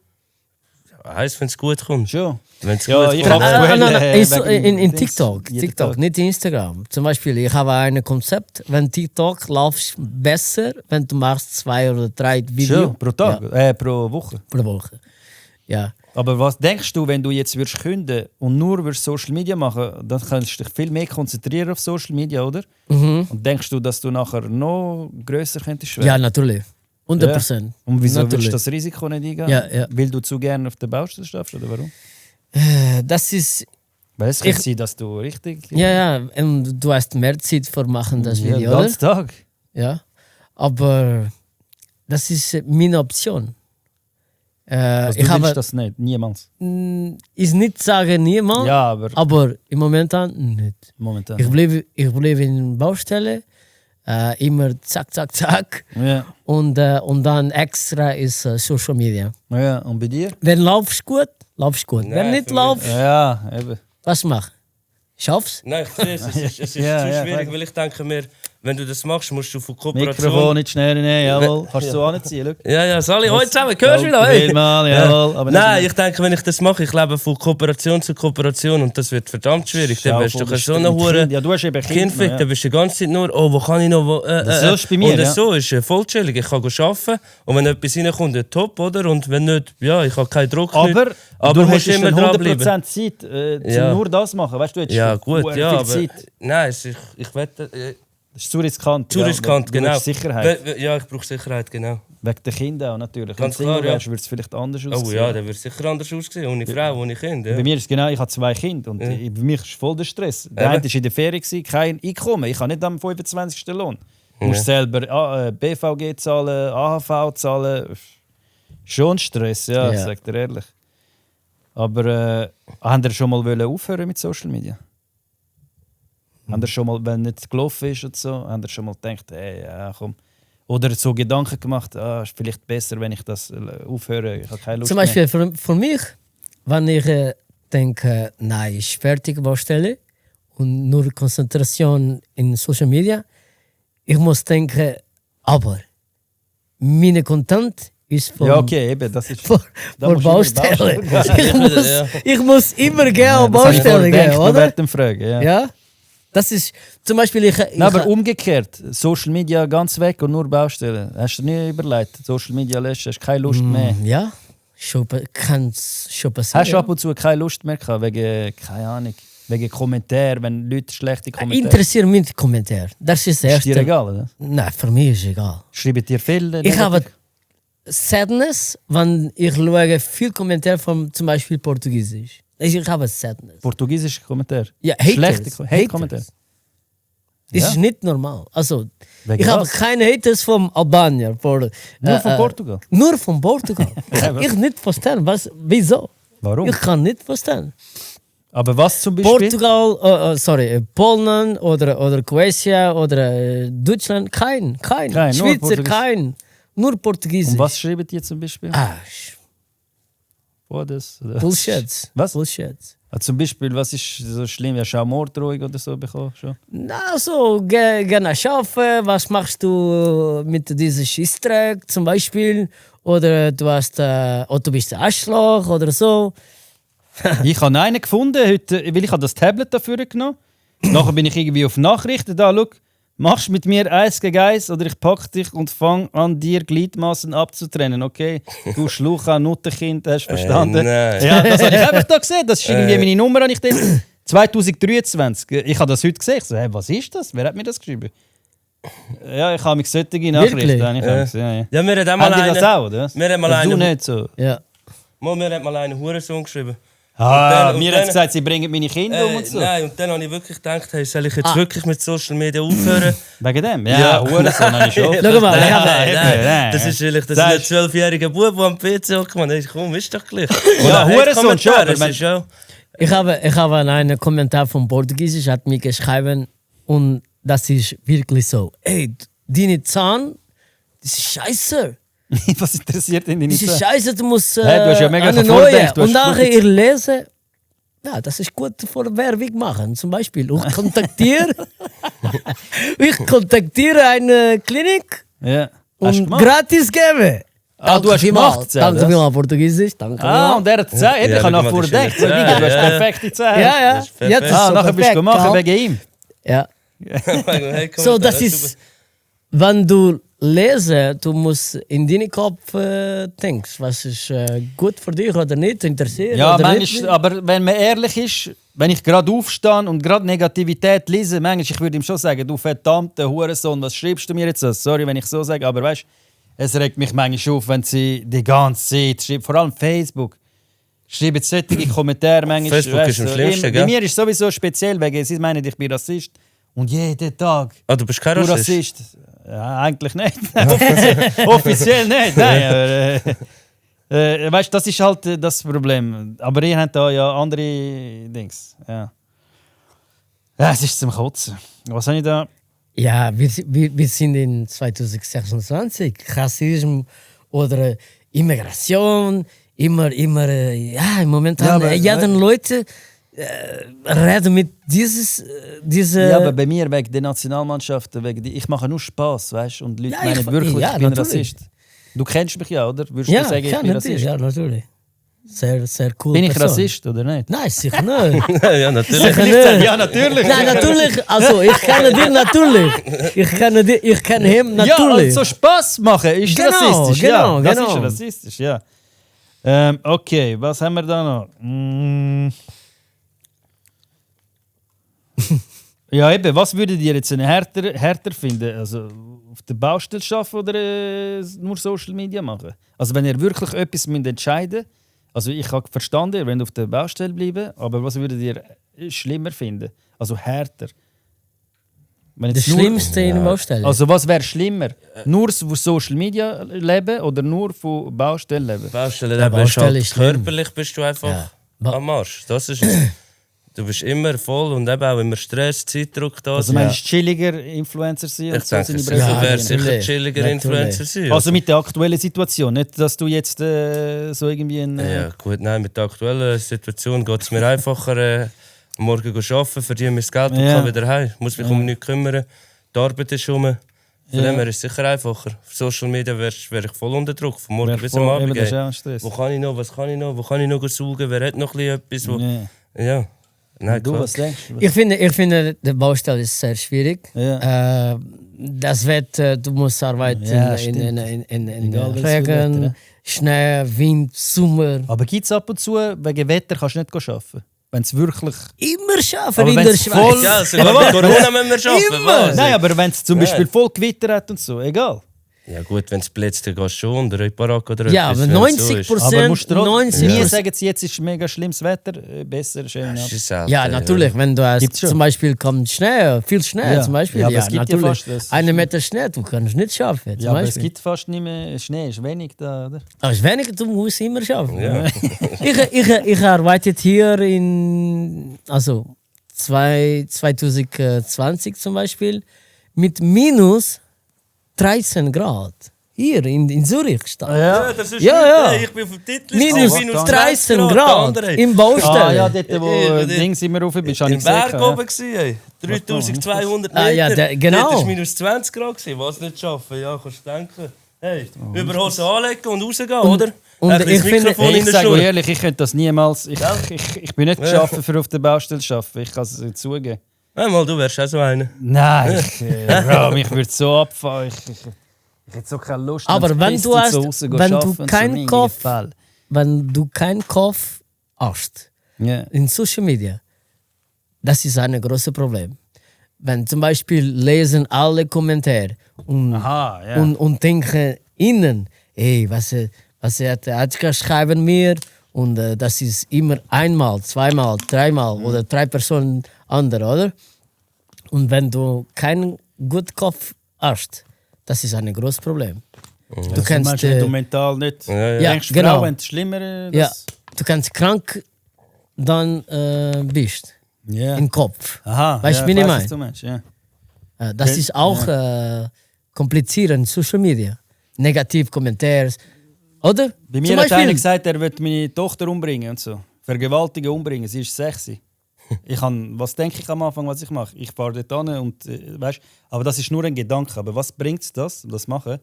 heißt, wenn es gut kommt. Schon. Wenn's Ja, gut ich kommt. habe In TikTok, nicht Instagram. Zum Beispiel, ich habe ein Konzept, wenn TikTok läuft besser, wenn du machst 2 oder 3 Videos. Schon, pro Tag, pro Woche. Pro Woche. Ja. Aber was denkst du, wenn du jetzt würdest künden und nur würdest Social Media machen, dann kannst du dich viel mehr konzentrieren auf Social Media, oder? Und denkst du, dass du nachher noch grösser könntest werden? Ja, natürlich. 100%. Ja. Und wieso Natürlich. willst du das Risiko nicht eingehen? Ja. Weil du zu gerne auf der Baustelle schaffst, oder warum? Das ist. Weil es kann sein, dass du richtig... Ja, und du hast mehr Zeit für machen das Ja, Video, den ganzen oder? Tag. Ja. Aber das ist meine Option. Also ich du willst habe, das nicht, niemals. ist nicht sagen niemand, Ja, aber aber im Moment nicht. momentan. Ich bleibe in der Baustelle, immer zack. Ja. Und dann extra ist Social Media. Ja, und bei dir? Wenn laufst gut. Wenn Nein, nicht für laufst, Ja, eben. was mach? Schaffst? Nein, ich sehe es. Es ist Ja, zu ja, schwierig, weiß. weil ich denke mir, wenn du das machst, musst du von Kooperation... Mikrofon nicht schnell nehmen, jawohl. Kannst du so anziehen, schau. Ja, Sali, heute zusammen, hörst du mich noch? Hey? Vielmal, jawohl. Aber Nein, ich denke, wenn ich das mache, ich lebe von Kooperation zu Kooperation und das wird verdammt schwierig. Dann wirst du so eine Hure Ja, du hast eben Kind Kinder. dann bist du die ganze Zeit nur, oh, wo kann ich noch... Das ist bei mir, und ja. so ist voll chillig. Ich kann arbeiten und wenn etwas reinkommt, dann top, oder? Und wenn nicht, ja, ich habe keinen Druck. Aber aber du musst hast immer immer dranbleiben. 100% Zeit, Ja. nur das machen. Weißt du, jetzt Ja, gut, ja, aber... Zeit. Nein, ich wette... Das ist zu riskant. Zu ja. riskant, Du genau. willst Sicherheit. Ja, ich brauche Sicherheit, genau. Wegen der Kinder auch natürlich. Ganz Wenn du Single klar, ja. wärst, würde es vielleicht anders aussehen. Oh ja, der wird sicher anders aussehen. Ohne Frau, ohne Kind. Ja. Bei mir ist es genau, ich habe 2 Kinder und bei mir ist voll der Stress. Der Eben. eine war in der Ferien, kein Einkommen. Ich habe nicht am 25. Lohn. Du musst selber BVG zahlen, AHV zahlen. Schon Stress, ja, Ja. sag dir ehrlich. Aber haben ihr schon mal aufhören mit Social Media? Haben ihr schon mal, wenn nicht gelaufen ist und so, haben ihr schon mal gedacht, hey, ja, komm. Oder so Gedanken gemacht, ist vielleicht besser, wenn ich das aufhöre, ich habe keine Lust Zum Beispiel für mich, wenn ich denke, nein, ich fertig Baustelle und nur Konzentration in Social Media, ich muss denken, aber meine Content ist von, mehr. Ja, okay, eben, das ist... von Da musst du Baustelle. über Baustelle. Ich muss immer gerne auf Das habe ich Baustelle vorher gehen, gedacht, oder? während dem Fragen, ja. Ja? Das ist zum Beispiel, ich Nein, aber umgekehrt, Social Media ganz weg und nur Baustellen. Hast du nie überlegt, Social Media löschen, hast keine Lust mehr? ja, kann es schon passieren. Hast du ab und zu keine Lust mehr gehabt, wegen, keine Ahnung, wegen Kommentaren, wenn Leute schlechte Kommentare... Interessiert mich die Kommentare. Das ist das Ist Erste. dir egal, oder? Nein, für mich ist egal. Schreiben dir viele? Ich habe Sadness, wenn ich schaue viel Kommentare von zum Beispiel Portugiesisch. Ich habe Sadness. Portugiesische Kommentare? Ja, Haters. Schlechte Hate-Kommentare? Das Ja? ist nicht normal. Also, Wegen ich habe was? keine Haters von Albanien. Nur von Portugal? Nur von Portugal. Ich nicht verstehen. Wieso? Warum? Ich kann nicht verstehen. Aber was zum Beispiel? Portugal, Polen oder Kroatien oder Deutschland, kein. Kein, nur Schweizer, Portugiesisch. kein. Nur Portugiesisch. Und was schreiben die zum Beispiel? Oh, das, oder? Bullshit. Was? Bullshit. Zum Beispiel, was ist so schlimm? Hast du auch Morddrohung oder so bekommen? Schon? Na, so, gerne arbeiten. Was machst du mit diesem Schissdreck zum Beispiel? Oder du bist ein Arschloch oder so. Ich habe einen gefunden, heute, weil ich habe das Tablet dafür genommen. Nachher bin ich irgendwie auf Nachrichten da. Schau, machst mit mir 1 gegen 1 oder ich pack dich und fange an, dir Gliedmaßen abzutrennen, okay? Du Schlucha, Nuttenkind, hast du verstanden? Nein. Ja, das habe ich einfach da gesehen. Das ist irgendwie meine Nummer, habe ich dort. 2023. Ich habe das heute gesehen. Ich so, hey, was ist das? Wer hat mir das geschrieben? Ja, ich habe mich solche Nachrichten. Wirklich? habe ich gesehen, Ja, mir hat auch mal Haben die das einer... auch, oder? Wir haben mal Also du einen... nicht so. Ja. Mir hat mal einen Hurensohn geschrieben. Ah, und mir dann- hat gesagt, sie bringen meine Kinder um und so. Nein, und dann habe ich wirklich gedacht, hey, soll ich jetzt wirklich mit Social Media aufhören? Wegen dem? Ja. Ja, Hurensohn habe ich schon. Schau mal, ich habe- Nein. Das ist vielleicht das Das ist ein 12-jähriger Bub, der am PC hockt. Man, hey, komm, ist doch gleich. Ja, Oder Hurensohn Kommentar, schon, aber es man- ist schon... Ich habe einen Kommentar von Portugiesisch, hat mir geschrieben und das ist wirklich so. Ey, deine Zahn, das ist scheiße. Was interessiert ihn Das nicht? ist scheiße, du musst Hey, du hast ja mega eine viel neue. vorgedacht, du Und hast nachher gut- ich lese, ja, das ist gut für Werbung machen. Zum Beispiel, ich kontaktiere eine Klinik Ja. Hast du und gemacht? gratis gebe. du hast gemacht. Danke vielmals, Portugiesisch. Danke und er hat gesagt, ich habe noch vorgedacht. Du hast perfekte Zähne. Ja. Jetzt ist nachher bist du gemacht wegen ihm. Ja. So, das ist, wenn du lesen, du musst in deinen Kopf denken, was ist gut für dich oder nicht, interessiert ja, oder manchmal, nicht. aber wenn man ehrlich ist, wenn ich gerade aufstehe und gerade Negativität lese, manchmal, ich würde ihm schon sagen, du verdammter Hurensohn, was schreibst du mir jetzt? Sorry, wenn ich so sage, aber weißt, es regt mich manchmal auf, wenn sie die ganze Zeit schreibt, vor allem Facebook. Schreiben solche Kommentare manchmal. Facebook ist am schlimmsten, bei mir ist es sowieso speziell, weil sie meinen, ich bin Rassist. Und jeden Tag. Du bist kein Rassist? Ja, eigentlich nicht. Offiziell nicht. Nein, aber, weißt, das ist halt das Problem. Aber ihr habt da ja andere Dings. Ja, es ist zum Kotzen. Was habe ich da? Ja, wir sind in 2026. Rassismus oder Immigration, immer ja, momentan jeder Leute reden mit diese. Ja, aber bei mir wegen der Nationalmannschaft, ich mache nur Spaß, weißt du? Und Leute meinen wirklich, ich bin Rassist. Du kennst mich ja, oder? Würdest du sagen, ich bin Rassist? Ja, natürlich. Sehr, sehr cool. Bin ich Rassist oder nicht? Nein, sicher nicht. Ja, natürlich. Sicher nicht. Ja, natürlich. Nein, natürlich. Also, ich kenne dir natürlich. Ich kenne ihn natürlich. Ja, also Spaß machen ist rassistisch. Genau, ja, das genau. ist rassistisch, ja. Okay, was haben wir da noch? Ja, eben, was würdet ihr jetzt härter finden? Also auf der Baustelle arbeiten oder nur Social Media machen? Also wenn ihr wirklich etwas entscheiden müsst, also ich habe verstanden, ihr wollt auf der Baustelle bleiben, aber was würdet ihr schlimmer finden? Also härter? Das Schlimmste in der Baustelle? Also was wäre schlimmer? Nur von Social Media leben oder nur von Baustelle leben? Baustelle leben ist halt körperlich bist du einfach am Arsch. Das ist du bist immer voll und eben auch immer Stress, Zeitdruck da. Also meinst du chilliger Influencer sein? Ich denke, du wärst sicher chilliger Influencer sein. Also mit der aktuellen Situation, nicht, dass du jetzt so irgendwie ja gut, nein, mit der aktuellen Situation geht es mir einfacher, morgen arbeiten, verdiene mir das Geld und kann wieder heim. Ich muss mich um nichts kümmern. Die Arbeit ist rum. Von dem her ist es sicher einfacher. Auf Social Media wäre ich voll unter Druck. Von morgen bis am Abend. Wo kann ich noch, was kann ich noch, wo kann ich noch saugen, wer hat noch etwas? Ja. Nein, du, was denkst du? Ich finde, die Baustelle ist sehr schwierig. Ja. Das Wetter, du musst arbeiten in Regen, Schnee, Wind, Sommer. Aber gibt es ab und zu, wegen Wetter kannst du nicht arbeiten? Wenn es wirklich... Immer arbeiten in der Schweiz. Ja, sogar Corona müssen wir arbeiten. Immer. Nein, aber wenn es zum Beispiel voll Gewitter hat und so, egal. Ja gut, wenn es blitzt, dann gehst du schon unter ein Barack oder ja, etwas. Aber 90%... Aber musst du nie sagen, jetzt ist mega schlimmes Wetter, besser, schön. Ja, natürlich, wenn du hast, zum Beispiel kommt Schnee, viel Schnee zum Beispiel. Ja, aber es gibt natürlich. Ja fast... 1 Meter Schnee, du kannst nicht schaffen. Ja, aber es gibt fast nicht mehr Schnee, ist wenig da, oder? Aber es ist wenig, du musst immer schaffen. Ja. Ich arbeite hier in... Also 2020 zum Beispiel mit minus 13 Grad. Hier in Zürich steht. Ja, das ist ich bin auf dem Titel. Minus 13 Grad im Baustelle. Ah ja, dort wo Dings immer rauf bist, habe ich gesehen. Im Berg oben war 3200 Meter. Ja, genau. Das war minus 20 Grad. Was nicht schaffen, ja, kannst du denken. Hey, Überhosen anlegen und rausgehen, oder? Und ich sage euch ehrlich, ich könnte das niemals. Ich bin nicht geschaffen für auf der Baustelle zu arbeiten. Ich kann es zugeben. Einmal, du wärst auch so einer. Nein, ich würde so abfahren. Ich hätte so keine Lust. Aber wenn du keinen Kopf hast in Social Media, das ist ein großes Problem. Wenn zum Beispiel lesen alle Kommentare und denken innen, hey, was hat schreiben mir und das ist immer einmal, zweimal, dreimal oder 3 Personen andere, oder? Und wenn du keinen guten Kopf hast, das ist ein großes Problem. Du kannst du mental nicht. Denkst du, genau. Wenn es schlimmer ja, du kannst krank dann bist im Kopf. Aha, weißt du, wie ich meine? Ja. Das ist auch kompliziert in Social Media. Negativ Kommentare. Oder? Bei mir hat einer gesagt, er wird meine Tochter umbringen und so. Vergewaltigen, umbringen. Sie ist 6. Was denke ich am Anfang, was ich mache? Ich fahre dort hin und weißt, aber das ist nur ein Gedanke. Aber was bringt es das machen?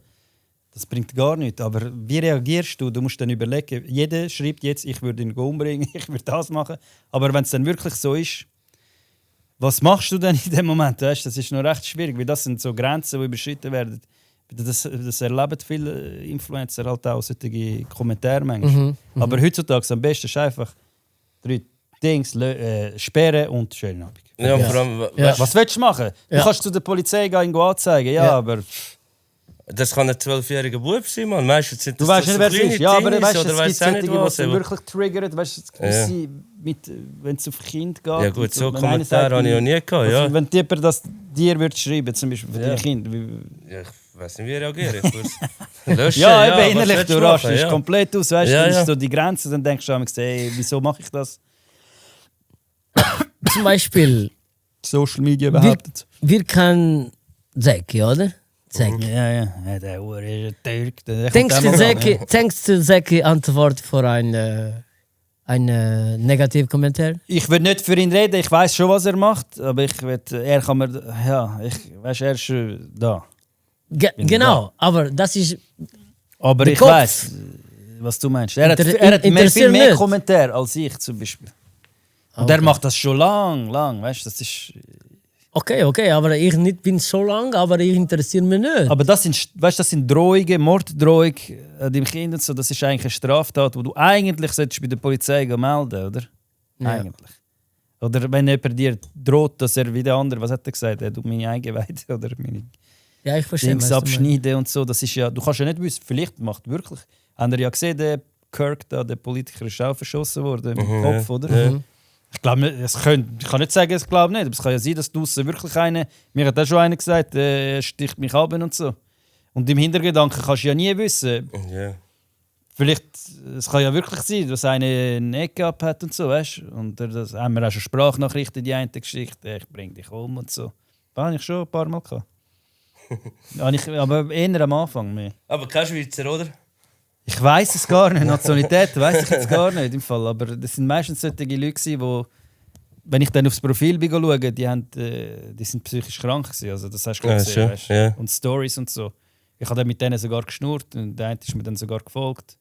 Das bringt gar nichts. Aber wie reagierst du? Du musst dann überlegen, jeder schreibt jetzt, ich würde ihn umbringen, ich würde das machen. Aber wenn es dann wirklich so ist, was machst du denn in dem Moment? Weißt, das ist noch recht schwierig, weil das sind so Grenzen, die überschritten werden. Das erleben viele Influencer halt auch solche Kommentare manchmal. Aber heutzutage am besten ist einfach 3 Dings, sperren und schönen Abend. Ja, vor allem, Was willst du machen? Du kannst zu der Polizei gehen und anzeigen, aber... Das kann ein 12-jähriger Bub sein, Mann. Meistens sind das du weißt nicht, wer es ist. Ja, aber weißt, es gibt solche, die es wirklich triggert. Weißt, wenn es auf Kind geht. Ja gut, so Kommentare habe ich noch nie gehabt. Ja. Wenn jemand das dir würde schreiben, zum Beispiel für dein Kind. Ja, ich weiß nicht, wie ich reagiere. Ich löschen, ja, eben innerlich, du rastest ja. komplett aus. Weißt, dann ist so die Grenze, dann denkst du an mich, hey, wieso mache ich das? Zum Beispiel... Social Media behauptet. Wir können Zeki, oder? Zeki. Ja, der Uhr ist ein Türk. Denkst du, Zeki antwortet vor einen Negativkommentar? Ich will nicht für ihn reden, ich weiß schon, was er macht, aber er kann mir... Ja, er ist schon da. Genau, aber das ist... Aber ich weiß, was du meinst. Er hat viel mehr Kommentare als ich zum Beispiel. Und er macht das schon lang, weißt du, das ist... Okay, aber ich nicht bin so lang, aber ich interessiere mich nicht. Aber das sind Drohungen, Morddrohung dem Kind und so, das ist eigentlich eine Straftat, die du eigentlich bei der Polizei melden, oder? Ja. Eigentlich. Oder wenn jemand dir droht, dass er wie der andere, was hat er gesagt, er tut meine Eingeweide oder meine Dings abschneiden und so, das ist ja, du kannst ja nicht wissen, vielleicht macht wirklich, habt ihr ja gesehen, der Kirk da, der Politiker, ist auch verschossen worden im Kopf, oder? Ja. Ich glaube, ich kann nicht sagen, ich glaube nicht, aber es kann ja sein, dass draussen wirklich mir hat auch schon einer gesagt, er sticht mich ab und so. Und im Hintergedanken kannst du ja nie wissen. Yeah. Vielleicht, es kann ja wirklich sein, dass einer eine Ecke abhat und so, weißt du? Und das haben wir auch schon Sprachnachrichten, die eine Geschichte, ich bring dich um und so. Das habe ich schon ein paar Mal gehabt. Aber eher am Anfang mehr. Aber kein Schweizer, oder? Ich weiss es gar nicht, Nationalität weiss ich jetzt gar nicht im Fall, aber das sind meistens solche Leute, die, wenn ich dann aufs Profil schaue, die sind psychisch krank gewesen, also das hast du gesehen, weißt? Yeah. Und Stories und so. Ich habe dann mit denen sogar geschnurrt und der eine ist mir dann sogar gefolgt.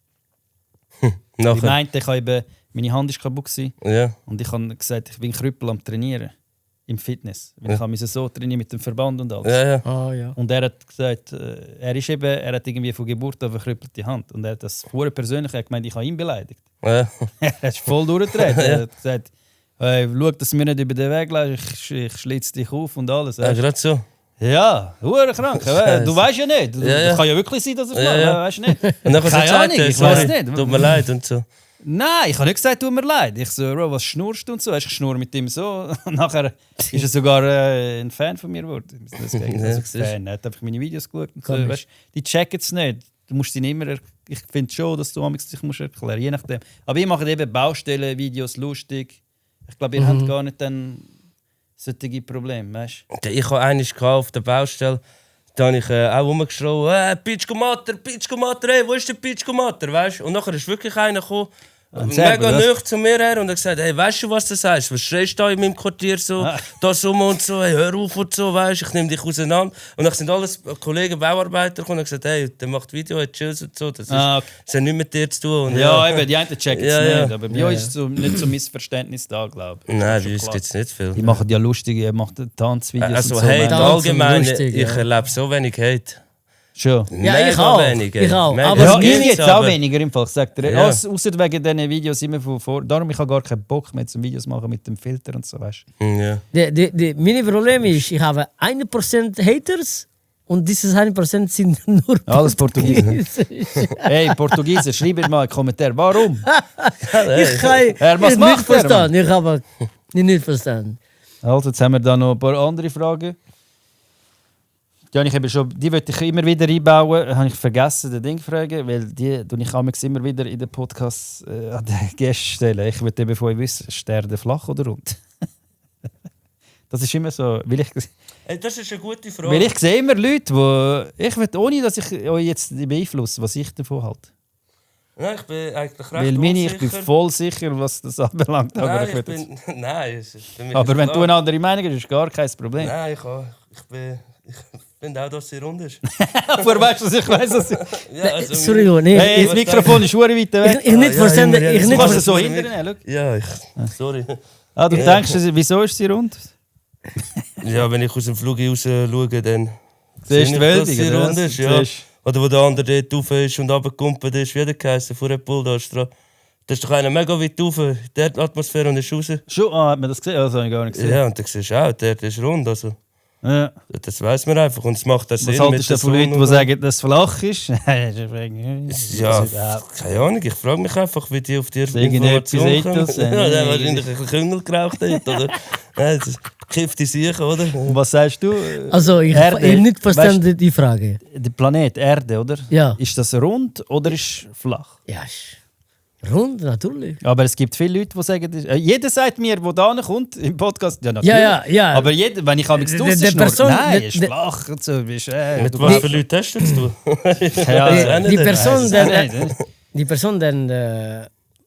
Ich meinte, meine Hand war kaputt und ich habe gesagt, ich bin Krüppel am Trainieren. Im Fitness. Ich musste so trainieren mit dem Verband und alles. Ja. Und er hat gesagt, er hat irgendwie von Geburt an verkrüppelte Hand. Und er hat das vorher persönlich gemeint, ich habe ihn beleidigt. Ja. Er ist voll durchgedreht. Er hat gesagt, hey, schau, dass du mir nicht über den Weg lässt, ich schlitze dich auf und alles. Ja, gerade so. Ja, hure krank. Du weißt ja nicht. Es kann ja wirklich sein, dass er es macht. Weißt nicht. Und dann keine Ahnung, ich weiß nicht. Tut mir leid und so. Nein, ich habe nicht gesagt, tut mir leid. Ich so, Bro, was schnurst du und so? Ich schnurre mit ihm so. Und nachher ist er sogar ein Fan von mir geworden. Er hat einfach meine Videos geschaut. Und so. Weißt, die checken es nicht. Du musst sie nicht immer ich finde schon, dass du dich musst erklären, je nachdem. Aber ihr macht eben Baustellenvideos lustig. Ich glaube, ihr habt gar nicht dann solche Probleme, weißt du? Ich habe eines auf der Baustelle. Da habe ich auch rumgeschrien, Pitschkomater, hey, wo ist der Pitschkomater, weißt du? Und nachher ist wirklich einer gekommen, mega nahe zu mir her und hat gesagt, hey, weißt du, was das heißt? Was schreist du da in meinem Quartier so, da rum und so, hey, hör auf und so, weißt du, ich nehme dich auseinander. Und dann sind alles Kollegen, Bauarbeiter gekommen und haben gesagt, hey, der macht Video, hat Chills und so, das hat nichts mit dir zu tun. Und eben, die einen checken es nicht, aber bei euch ist es nicht so Missverständnis da, glaube ich. Nein, bei uns gibt es nicht viel. Die machen ja lustige, Tanzvideos also und so. Hate allgemein, ich erlebe so wenig Hate. Schon. Ja, ich auch. Weniger. Ich auch. Aber es gibt jetzt auch weniger im Fall, sagt er. Außer wegen diesen Videos immer von vor. Darum ich habe gar keinen Bock mehr zum Videos machen mit dem Filter und so, weißt du. Ja. Mein Problem ist, ich habe 1% Haters und dieses 1% sind nur alles Portugiesen. Hey, Portugiesen, schreibt mal einen Kommentar. Warum? Was macht er? Ich habe nicht verstanden. Also, jetzt haben wir da noch ein paar andere Fragen. Die wollte ich immer wieder einbauen, habe ich vergessen, den Ding fragen, weil die ich immer wieder in den Podcasts an den Gästen stellen. Ich würde eben von euch wissen, ist der flach oder rund? Das ist immer so, das ist eine gute Frage. Weil ich sehe immer Leute, ich will, ohne dass ich euch jetzt beeinflusse, was ich davon halte. Nein, ich bin eigentlich recht unsicher. Ich bin voll sicher, was das anbelangt. Nein, aber wenn du eine andere Meinung hast, ist gar kein Problem. Nein, ich finde auch, dass sie rund ist. Woher weißt du, dass ich weiss, dass Ja, also Sorry, Hey, das Mikrofon ist verdammt weit weg. ich nicht verstanden. immer, Ich Du nicht kannst es so verstanden. hinterher, schau. Ja, sorry. Ah, du denkst, wieso ist sie rund? Ja, wenn ich aus dem Flug raus schaue, dann Siehst du sehe ich, dass Wölbung, sie oder rund was? ist. Ja. Siehst- Oder wo der andere dort rauf ist und runtergekumpelt ist, wie der geheißen, von Red Bull da. Da ist doch einer mega weit rauf, der Atmosphäre und ist raus. Schon, hat man das gesehen? Also, habe ich gar nicht gesehen. Ja, und dann siehst du auch, der ist rund. Also, Ja. das weiss man einfach und es macht das Sinn. Was haltest du von Sonne Leuten, die und- sagen, dass es flach ist? Ja, keine Ahnung, ich frage mich einfach, wie die auf die Information irgendetwas kommen. Ethos, Ja, der hat wahrscheinlich ein bisschen Küngel geraucht hat, oder? Ja, das kifft die Sicher, oder? Und was sagst du? Also, ich Erde, habe nicht verstanden die Frage. Der Planet Erde, oder? Ja. Ist das rund oder ist flach? Ja, ist rund, natürlich. Aber es gibt viele Leute, die sagen, jeder sagt mir, der da kommt im Podcast, ja natürlich. Ja. Aber jeder, wenn ich abends Der draussen Person- nein, der- ist flach und so. Bist, Mit du was für Leuten hast du zu tun? Ja, Die Person, nein, die Person dann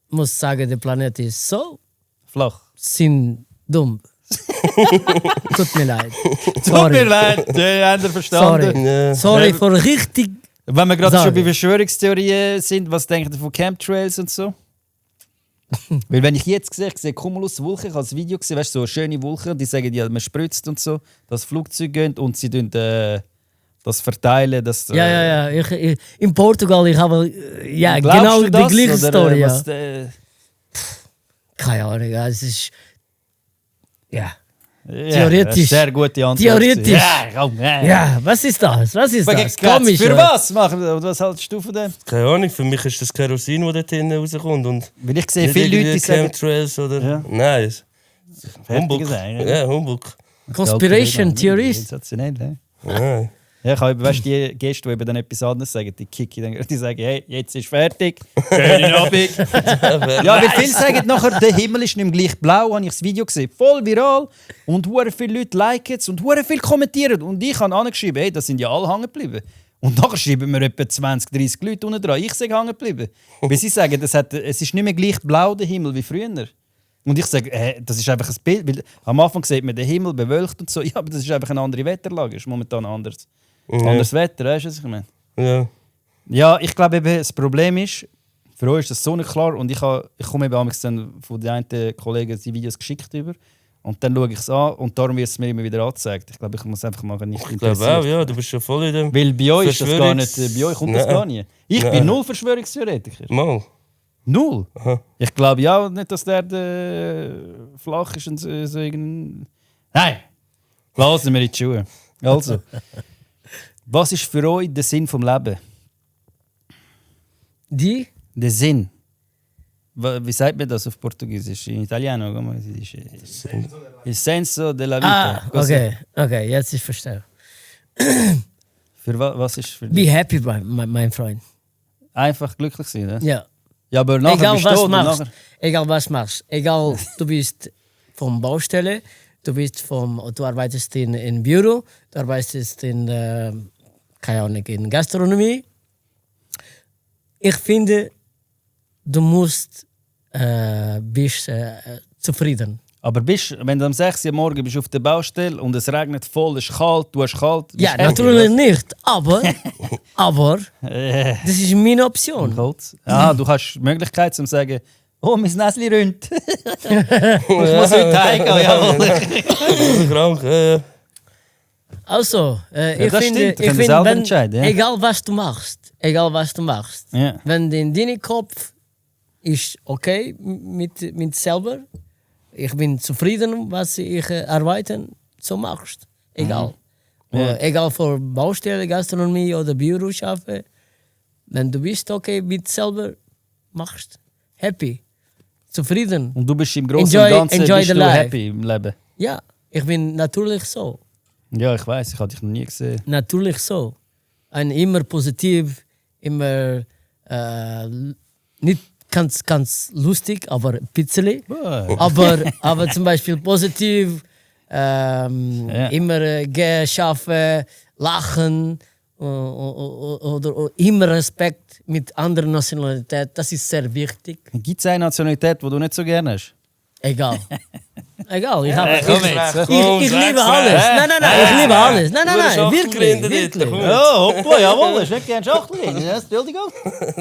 muss sagen, der Planet ist so, flach. sind dumm. Tut mir leid. Tut mir leid, die haben ihr verstanden. Sorry. Ja. Sorry für richtig. Wenn wir gerade schon Sagen. bei Verschwörungstheorien sind, was denkt ihr von Chemtrails und so? Weil wenn ich jetzt sehe Cumulus Wolken, ich habe das Video gesehen, weißt du, so schöne Wolken, die sagen, ja, man spritzt und so, dass Flugzeuge gehen und sie tun das verteilen. Das, Ja. In Portugal, ich habe glaubst genau du die das, gleiche oder, Story. Ja. was, Keine Ahnung, ja, es ist. Ja. ja, Theoretisch. Sehr gute Antwort. Theoretisch. Ja, komm, Ja, was ist das? Was ist das? Komisch, für ja. was machen wir? Was haltest du von dem? Keine Ahnung, für mich ist das Kerosin, das dort hinten rauskommt. Und Weil ich sehe nicht viele Leute, irgendwie die sagen, Chemtrails oder... Ja. Nein, es- Fertig Humbug. sein, ja. Ja, Humbug. Conspiration Theories. Sensationell, ne? Ja. Ja, ich habe, weißt du, die Gäste, die eben dann etwas anderes sagen, die kicken dann, die sagen, hey, jetzt ist fertig, schönen Abend. Ja, weil viele sagen nachher, der Himmel ist nicht mehr gleich blau, habe ich das Video gesehen, voll viral und hure viele Leute liken es und hure viele kommentieren und ich habe angeschrieben, hey, das sind ja alle hängen geblieben. Und nachher schreiben mir etwa 20, 30 Leute unten dran, ich sage hängen geblieben. Weil sie sagen, es ist nicht mehr gleich blau, der Himmel, wie früher. Und ich sage, das ist einfach ein Bild, weil am Anfang sieht man den Himmel bewölkt und so, ja, aber das ist einfach eine andere Wetterlage, ist momentan anders. Anderes Wetter, weißt du, was ich meine? Ja. Ja, ich glaube eben, das Problem ist, für euch ist das so nicht klar und ich komme eben amigs dann von den einen Kollegen die Videos geschickt über und dann schaue ich es an und darum wird es mir immer wieder angezeigt. Ich glaube, ich muss einfach mal nicht Ich glaube auch, ja, du bist schon voll in dem... Weil bei euch ist das gar nicht, bei euch kommt das Nein. gar nicht. Ich bin Nein. null Verschwörungstheoretiker. Mal. Null. Aha. Ich glaube ja nicht, dass der flach ist und so irgendein... Nein! Lassen wir in die Schuhe. Also, was ist für euch der Sinn vom Leben? Die? Der Sinn. Wie sagt man das auf Portugiesisch? In Italiano? Come si dice? Il senso della vita. Okay, jetzt ich verstehe. Für was ist für Be happy, mein Freund. Einfach glücklich sein, ne? Ja. Ja, aber nachher Egal bist du was tot und machst. nachher... Egal was machst. Egal, du bist vom Baustelle, du arbeitest in Büro, du arbeitest in, keine Ahnung, in Gastronomie. Ich finde, du musst bist zufrieden. Aber wenn du am 6 Uhr morgens bist auf der Baustelle und es regnet voll, es ist kalt, du hast kalt... Ja, bist happy, natürlich was? nicht, aber das ist meine Option. Kalt. Ah, du hast die Möglichkeit zu sagen, oh, mein Näsli rühnt. Ich muss heute heimgehen, jawohl. Krank, ja. Also, ich das finde, stimmt, du kannst selber entscheiden, ja. egal was du machst, Ja. wenn in deinem Kopf ist okay mit selber, ich bin zufrieden, was ich arbeite, so machst. Egal. Ja. Egal für Baustelle, Gastronomie oder Büro schaffen. Wenn du bist okay mit selber, machst. Happy. Zufrieden. Und du bist im Großen und Ganzen enjoy bist the du life. happy im Leben. Ja, ich bin natürlich so. Ja, ich weiß, ich habe dich noch nie gesehen. Natürlich so. Und immer positiv, immer nicht ganz lustig, aber ein bisschen. Aber zum Beispiel positiv, immer schaffen, lachen oder immer Respekt mit anderen Nationalitäten. Das ist sehr wichtig. Gibt es eine Nationalität, die du nicht so gerne hast? Egal. Ich liebe alles. Nein, ich liebe alles. Nein, wirklich. Oh, hoppla, jawohl, das ist nicht gerne Schachtel. Entschuldigung.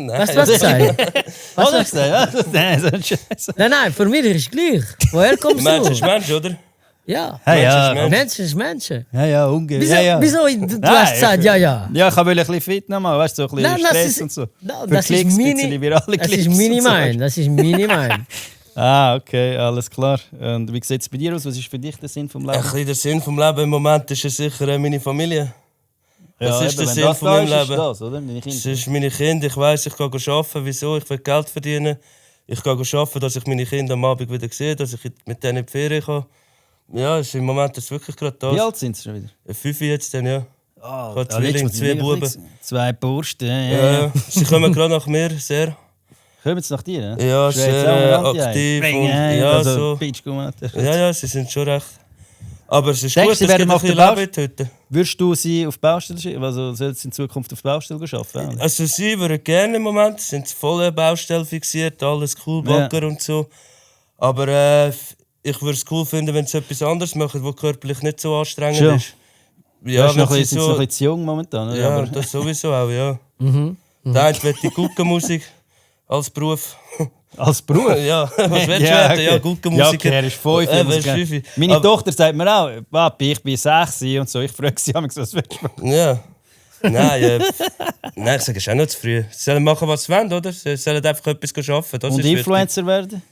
Was hast du gesagt? Was hast du gesagt? Nein, so ein Scheiße. Nein, für mich ist es gleich. Woher kommst Mensch ist du? Mensch, oder? Ja. Mensch ist Menschen. Ja, ungefähr. Wieso? Du hast gesagt, ja. Ja, ich will ein bisschen fit machen, weißt du, so ein bisschen Stress und so. Das ist mini mein. Ah, okay, alles klar. Und wie sieht es bei dir aus? Was ist für dich der Sinn vom Leben? Ein bisschen der Sinn vom Leben im Moment ist ja sicher meine Familie. Das ist der Sinn von meinem Leben. Das, oder? Das ist meine Kinder. Ich weiss, ich gehe arbeiten. Wieso? Ich will Geld verdienen. Ich gehe arbeiten, dass ich meine Kinder am Abend wieder sehe, dass ich mit denen in die Ferien kann. Ja, ist im Moment ist wirklich gerade das. Wie alt sind sie schon wieder? 5 jetzt dann, ja. Ich habe Zwillinge, 2 Buben. 2 Bursten, ja. Sie kommen gerade nach mir, sehr. Kommen sie nach dir, ne? Ja, sehr aktiv und ja, also, so. Ja, sie sind schon recht. Aber es ist Denkst gut, sie es gibt ein bisschen Arbeit heute. Würdest du sie auf die Baustelle schicken? Also soll sie in Zukunft auf die Baustelle arbeiten? Also sie würden gerne im Moment, sind voll Baustelle fixiert, alles cool, Bagger und so. Aber ich würde es cool finden, wenn sie etwas anderes machen, was körperlich nicht so anstrengend ist. Ja, sind noch ein bisschen zu jung momentan, oder? Ja, das sowieso auch, ja. Der eine will die Guggenmusik als Beruf. Als Beruf? Ja, was willst du werden? Ja, Guggenmusiker. Ja, okay, er ist 5. Meine Tochter sagt mir auch, Papi, ich bin 6 und so. Ich frage sie, was willst du? Ja. Nein, ich sage, es ist auch noch zu früh. Sie sollen machen, was sie wollen, oder? Sie sollen einfach etwas arbeiten. Das und Influencer werden?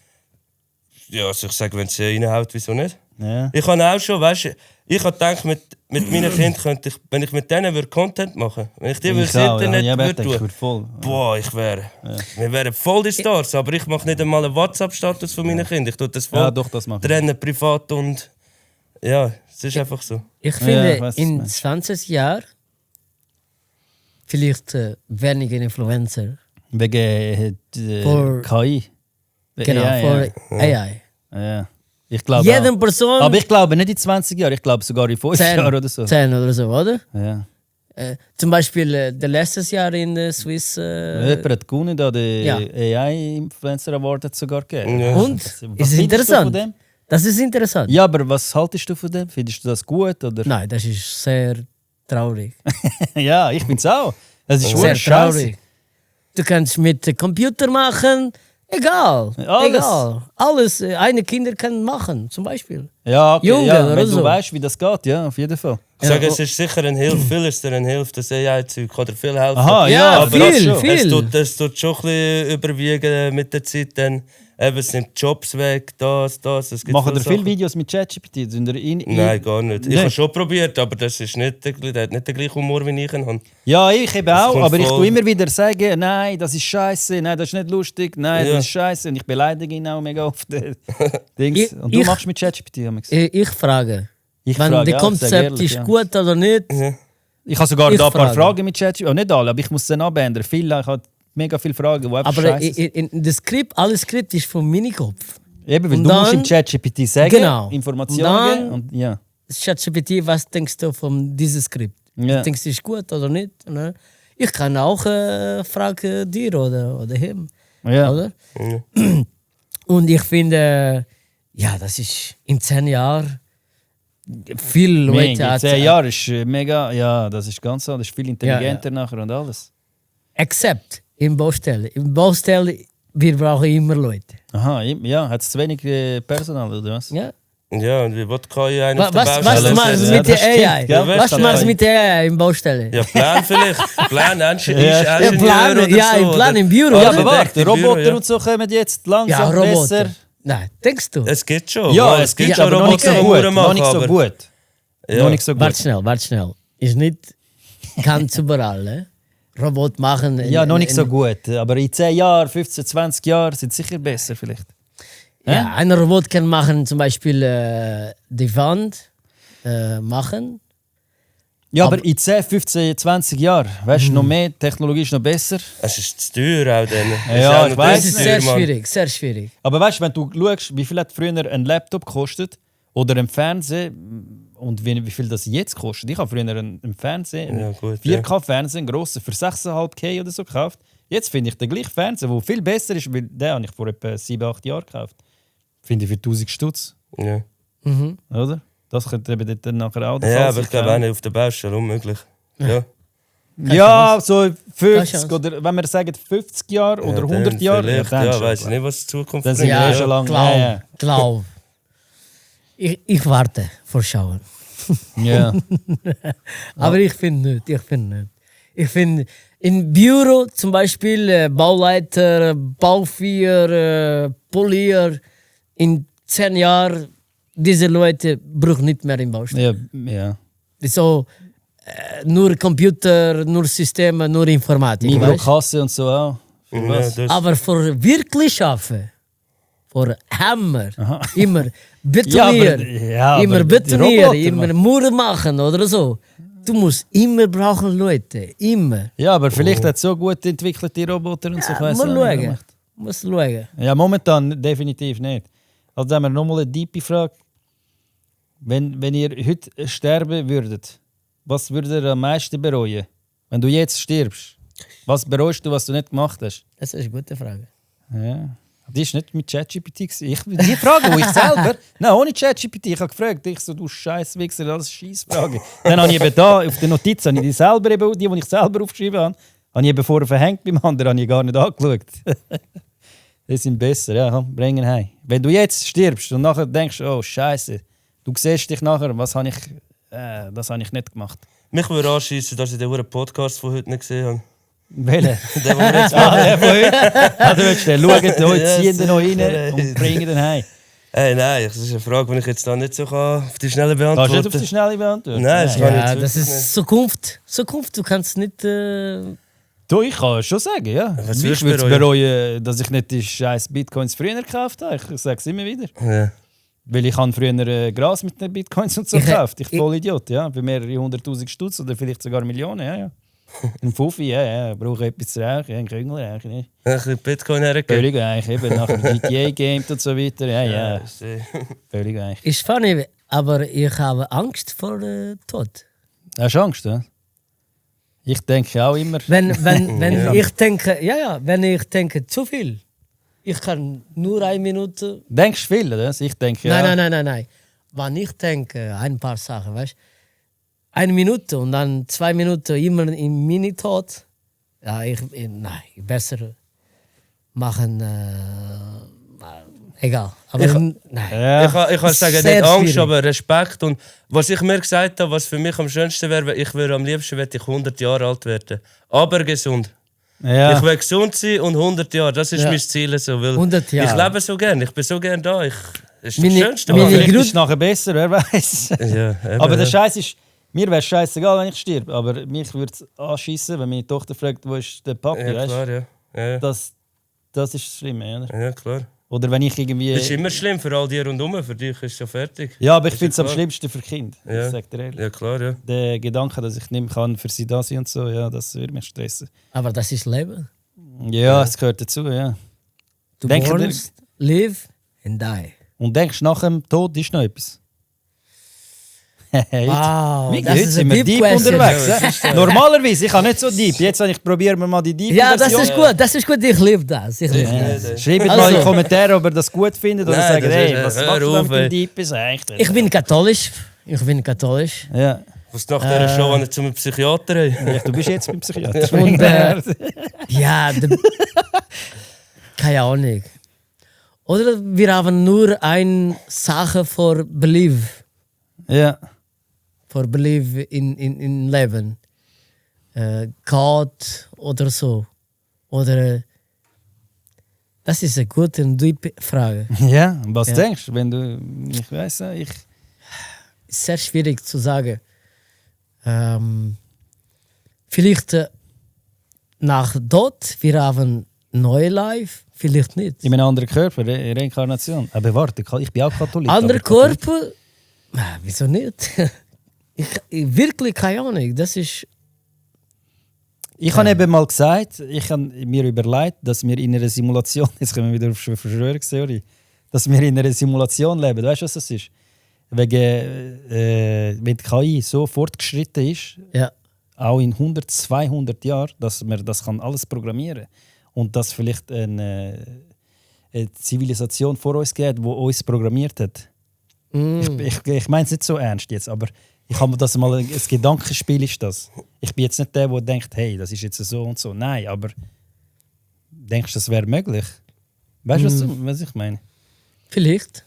Ja, also ich sage, wenn sie reinhaut, wieso nicht? Ja. Ich habe auch schon, weißt du, ich habe gedacht, mit meinen Kindern könnte ich, wenn ich mit denen Content machen würde, wenn ich die das Internet würde tun, wir wären voll die Stars, aber ich mache nicht einmal einen WhatsApp-Status von meinen Kindern. Ich tue das voll trennen, privat und ja, es ist einfach so. Ich finde, in 20 Jahren vielleicht weniger Influencer. Wegen KI? Genau, für AI. Ja. Ich glaube Jede Person. Aber ich glaube nicht in 20 Jahren, ich glaube sogar in 5 Jahren oder so. 10 oder so, oder? Ja. Zum Beispiel letztes Jahr in der Swiss. Jemand hat gewonnen, den AI-Influencer Award hat sogar gegeben. Ja. Und? Ist interessant. Das ist interessant. Ja, aber was haltest du von dem? Findest du das gut? Oder? Nein, das ist sehr traurig. Ja, ich finde es auch. Das ist sehr traurig. Du kannst mit Computer machen. Egal. Alles. Eine Kinder kann machen, zum Beispiel. Ja, okay, Junge, ja, wenn so. du weißt, wie das geht, ja, auf jeden Fall. Ich sage, es ist sicher eine Hilfe. Viel ist dir eine Hilfe, das AI-Zeug kann dir viel helfen. Aha, ja, aber viel. Es tut schon ein bisschen überwiegen mit der Zeit. Dann, es nimmt Jobs weg, das. Machen ihr viele Videos mit ChatGPT? Nein, gar nicht. Ich habe schon probiert, aber das ist nicht der gleiche Humor, wie ich habe. Ja, ich eben auch, aber ich tue immer wieder sagen, nein, das ist scheiße, nein, das ist nicht lustig, nein, das ist scheiße. Und ich beleidige ihn auch mega oft. Und du machst mit ChatGPT? Ich frage. Wenn das Konzept ist gut oder nicht. Ja. Ich habe sogar da ein paar Fragen mit ChatGPT. Oh, nicht alle, aber ich muss es dann abändern. Ich habe mega viele Fragen, die einfach scheiße sind. Aber das Skript, alles Skript ist vom Minikopf. Eben, weil du musst im ChatGPT sagen, Informationen und ja. ChatGPT, was denkst du von diesem Skript? Ja. Denkst du, ist gut oder nicht? Ne? Ich kann auch fragen dir oder ihm. Ja. Oder? Ja. Und ich finde, ja, das ist in 10 Jahren viel Leute. In 10 Jahren ist mega, ja, das ist ganz anders, viel intelligenter nachher und alles. Except in Baustelle. In Baustelle, wir brauchen immer Leute. Aha, ja, hat es zu wenig Personal oder was? Ja. Ja, und wie kann ich einen auf der Was Baustelle machst du mit der AI? Was machst du mit der AI in Baustelle? Ja, Plan vielleicht. Plan, Ingenieur oder so. Ja, im Plan, im Büro. Ja, aber warte, Roboter und so kommen jetzt langsam besser. Nein, denkst du? Es gibt schon. Ja, es gibt schon, aber noch nicht so gut. Noch nicht so gut. Ja. Warte schnell. Ist nicht ganz überall. Robot machen. Ja, noch nicht so gut. Aber in 10 Jahren, 15, 20 Jahren sind sie sicher besser vielleicht. Ja, ein Robot kann machen zum Beispiel die Wand machen. Ja, aber in 10, 15, 20 Jahren, weißt du, noch mehr, Technologie ist noch besser. Es ist zu teuer auch dann. Ja, ich weiss. Es ist sehr schwierig, sehr schwierig. Aber weißt du, wenn du schaust, wie viel hat früher ein Laptop gekostet oder ein Fernseher und wie viel das jetzt kostet. Ich habe früher einen Fernseher, einen 4K-Fernseher, einen grossen, für 6,5K oder so gekauft. Jetzt finde ich den gleichen Fernseher, der viel besser ist, weil den habe ich vor etwa 7, 8 Jahren gekauft. Finde ich für 1000 Stutz. Ja. Oder? Das könnte eben dort dann nachher auch der Ja, Fall aber sein. ich glaube auch nicht auf der Baustelle, unmöglich. Ja. Ja, so 50 Chance. oder wenn wir sagen 50 Jahre oder 100 Jahre. Vielleicht, dann ja, schon, weiß ich glaub. nicht, was die Zukunft Dann sind wir Ja, schon lange. Glaub. Ja, Ich warte, vorschauen. ja. Aber ich finde nicht. Ich finde, im Büro zum Beispiel Bauleiter, Bauführer, Polier, in 10 Jahren, diese Leute brauchen nicht mehr im Baustelle. Ja. So, nur Computer, nur Systeme, nur Informatik. weißt? Mikrokasse und so auch. Ja, das, Aber für wirklich arbeiten, für Hammer, immer Ja, betonieren, aber- ja, aber immer die betonieren, Roboter, immer Mann. Mauern machen oder so. Du musst immer brauchen Leute, immer. Ja, aber vielleicht hat es so gut entwickelte Roboter und so. ich weiss Muss auch nicht, schauen. Muss schauen. Ja, momentan definitiv nicht. Also haben wir nochmal eine tiefe Frage. Wenn ihr heute sterben würdet, was würdet ihr am meisten bereuen? Wenn du jetzt stirbst, was bereust du, was du nicht gemacht hast? Das ist eine gute Frage. Ja. Die ist nicht mit ChatGPT gewesen. Die Frage, die ich selber... Nein, ohne ChatGPT. Ich habe gefragt, ich so, du Scheißwichser, alles Scheissfrage. Dann habe ich eben da, auf der Notiz, habe ich die selber eben, die ich selber aufgeschrieben habe, habe ich eben vorher verhängt, beim anderen habe ich gar nicht angeschaut. Die sind besser, ja, komm, bring ihn heim. Wenn du jetzt stirbst und nachher denkst, oh Scheiße, du siehst dich nachher, das habe ich nicht gemacht. mich würde anschießen, dass ich den Podcast von heute nicht gesehen habe. Welchen? Den, den wir jetzt machen. Der von heute? Ah, du willst den schauen, Ja, ziehen den noch rein sicher. und bringen den heim. Hey, nein, das ist eine Frage, die ich jetzt da nicht so auf die Schnelle Kannst du beantworten nicht auf die Schnelle beantworten? Nein, das kann ich Ja, jetzt das wirklich ist Zukunft. Zukunft, du kannst nicht... Du, ich kann schon sagen, ja. Was Ich würdest du würde es bereuen? bereuen, dass ich nicht die scheiß Bitcoins früher gekauft habe. Ich sage es immer wieder. nicht. Ja. Weil ich habe früher Gras mit den Bitcoins und so Ich- gekauft. Ich ich- voll Idiot, ja. Für mehrere 100'000 Stutz oder vielleicht sogar Millionen, ja. Ein Fuffi, ja. Brauche etwas zu rauchen, ein Küngel rauchen. Nicht. Ein bisschen Bitcoin hergegeben. Völlig eigentlich, eben nach dem GTA-Game und so weiter. Ja. ist, eh. Völlig eigentlich. Ist funny, aber ich habe Angst vor Tod. Hast du Angst, ja? Ich denke auch immer. Wenn Ja. ich denke, wenn ich denke zu viel, ich kann nur 1 Minute. Denkst du viel, oder? Ich denke ja. Nein. Wenn ich denke, ein paar Sachen, weißt du, 1 Minute und dann 2 Minuten immer im Mini-Tod. Ja, nein, besser machen. Egal. Aber nein. Ja. Ich kann sagen, Sehr nicht Angst, schwierig. aber Respekt. Und was ich mir gesagt habe, was für mich am schönsten wäre, ich würde am liebsten 100 Jahre alt werden. Aber gesund. Ja. Ich will gesund sein und 100 Jahre. Das ist Ja. mein Ziel. So, weil 100 Jahre. Ich lebe so gern. Ich bin so gern da. Das ist Meine- das Schönste. meine was- Vielleicht Grund- ist es nachher besser, wer weiß. Ja, eben, Aber der ja. Scheiß ist, mir wäre es scheißegal, wenn ich stirb. Aber mich würde es anschiessen, wenn meine Tochter fragt, wo ist der Papi, Ja, weißt? klar, ja. Ja, Das ist das Schlimme, oder? ja, klar. Oder wenn ich irgendwie... Das ist immer schlimm für all die rundherum. Für dich ist es ja fertig. Ja, aber ich ist finde es am klar. schlimmsten für Kinder. Ja. Ich sag dir ehrlich. Ja, klar, ja. Der Gedanke, dass ich nicht mehr kann für sie da sein und so, ja, das würde mich stressen. Aber das ist Leben. Ja, es gehört dazu, ja. Du Denke bornst, live and die. Und denkst, nach dem Tod ist noch etwas? Wow, Heute das ist sind eine wir deep deep question. unterwegs. Ja, Ja? Normalerweise, ich habe nicht so deep. Jetzt probieren wir mal die deep Ja, das Version. ist gut, ich liebe das. Ich liebe das. Schreibt mal Also- in die Kommentare, ob ihr das gut findet oder Nein, sagt, das hey, ist- was hör machst du auf, mit dem ey. Deep ist eigentlich? Ich bin katholisch. Ja. Was nach dieser Show an zum Psychiater haben. Ja, du bist jetzt beim Psychiater. Und, ja, keine Ahnung. Oder wir haben nur eine Sache für Belief. Ja. Für Belief in Leben. Gott oder so. Oder. Das ist eine gute und tiefe Frage. Ja, und was Ja. denkst du, wenn du, ich weiß nicht, Ist sehr schwierig zu sagen. Vielleicht nach dort, wir haben neue Life, vielleicht nicht. in einem anderen Körper, Reinkarnation. Aber warte, ich bin auch Katholik. Andere aber Katholik- Körper? Wieso nicht? ich wirklich keine Ahnung. Das ist. Ich habe eben mal gesagt, ich habe mir überlegt, dass wir in einer Simulation, jetzt kommen wir wieder auf Verschwörungstheorie, dass wir in einer Simulation leben. Weißt du, was das ist? Wegen, wenn die KI so fortgeschritten ist, Ja. auch in 100, 200 Jahren, dass man das kann alles programmieren kann. Und dass vielleicht eine Zivilisation vor uns gegeben, die uns programmiert hat. Ich meine es nicht so ernst jetzt, aber ich habe mir das mal, ein Gedankenspiel ist das. Ich bin jetzt nicht der denkt, hey, das ist jetzt so und so. Nein, aber denkst du, das wäre möglich? Weißt du, was ich meine? Vielleicht.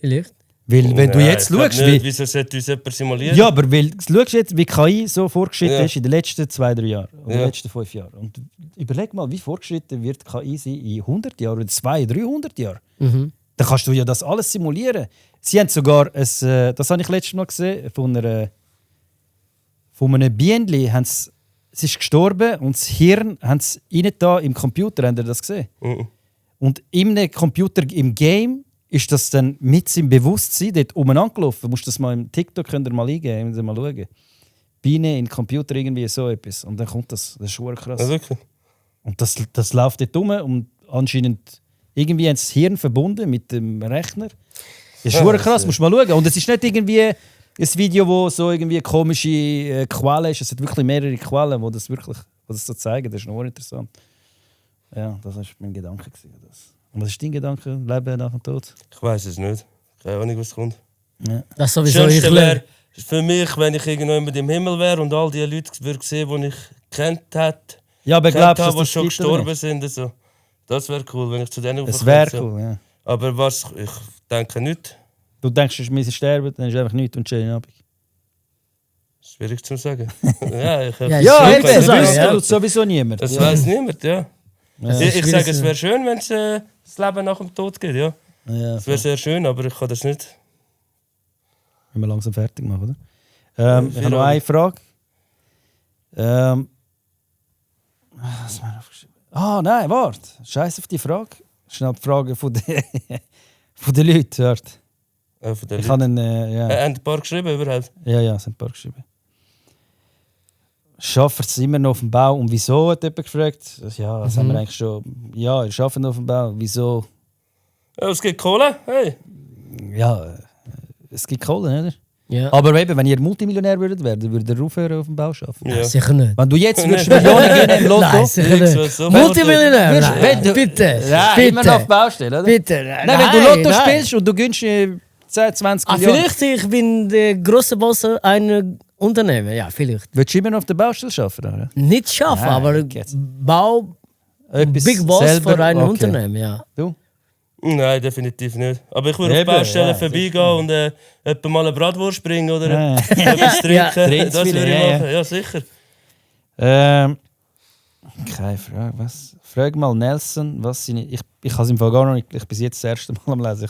Weil, wenn du jetzt schaust, wieso sollte uns jemand simulieren? Ja, aber weil du schaust jetzt, wie KI so fortgeschritten ist in den letzten 2-3 Jahren oder den letzten 5 Jahren. Und überleg mal, wie fortgeschritten wird KI sein in 100 Jahren oder 200-300 Jahren. Dann kannst du ja das alles simulieren. Sie haben sogar, das habe ich letztes Mal gesehen, von einem Bienenli, es ist gestorben und das Hirn haben sie rein da im Computer, habt ihr das gesehen? Und im Computer, im Game, ist das dann mit seinem Bewusstsein dort umeinander gelaufen. Du musst das mal im TikTok könnt ihr mal eingeben, müsst ihr mal schauen. Biene in den Computer irgendwie so etwas. Und dann kommt das. Das ist schon krass. Ja, und das läuft dort rum und anscheinend irgendwie haben sie das Hirn verbunden mit dem Rechner. Das ist schon krass, musst du mal schauen. Und es ist nicht irgendwie ein Video, wo so irgendwie komische Quellen ist. Es hat wirklich mehrere Quellen, die das so zeigen. Das ist noch interessant. Ja, das war mein Gedanke. Und was ist dein Gedanke? Leben nach dem Tod? Ich weiß es nicht. Keine Ahnung, was kommt. Ja. Das sowieso Schönste wäre für mich, wenn ich irgendjemand im Himmel wäre und all die Leute würde sehen, die ich kennt hätte. Ja, aber glaubst du, die schon gestorben sind? Also, das wäre cool, wenn ich zu denen das wäre cool, ja. Aber was, ich denke nicht. Du denkst, wir müssen sterben, dann ist einfach nichts und schönen Abend. Schwierig zu sagen. Ja, eben, das weiß sowieso niemand. Das weiß niemand, ja. Ich sage, es wäre schön, wenn es das Leben nach dem Tod geht, ja. Es wäre sehr schön, aber ich kann das nicht. Wenn wir langsam fertig machen, oder? Ich habe noch eine Frage. Was haben wir aufgeschrieben? Nein, warte. Scheiß auf die Frage. Schnell die Frage von den Leuten. Hört. Ich habe Haben ein paar geschrieben überhaupt? Ja, es haben ein paar geschrieben. Schafft es immer noch auf dem Bau? Und wieso, hat jemand gefragt? Ja, das haben wir eigentlich schon. Ja, ihr arbeitet auf dem Bau. Wieso? Ja, es gibt Kohle, hey. Ja, es gibt Kohle, oder? Ja. Aber eben, wenn ihr Multimillionär würdet werden, würdet ihr aufhören auf dem Bau arbeiten? Ja. Sicher nicht. Wenn du jetzt würdest Millionen gewinnen im Lotto... Nein, sicher nicht. Multimillionär? Nein, bitte. Ja, bitte. immer noch auf Baustelle, oder? Bitte. Nein, wenn du Lotto spielst und du gönnst 10, 20 Millionen... Vielleicht ich bin der grosse Boss einer Unternehmen, ja, vielleicht. Würdest du immer noch auf der Baustelle arbeiten, oder? Nicht schaffen, aber jetzt. Bau... Big Boss selber, für ein Unternehmen, ja. Du? Nein, definitiv nicht. Aber ich würde auf Baustellen vorbeigehen und etwa mal eine Bratwurst bringen oder etwas trinken. Das würde ich machen, ja sicher. Keine Frage. Was? Frag mal Nelson, was seine... Ich habe es im Fall gar noch nicht... Ich bin jetzt das erste Mal am Lesen.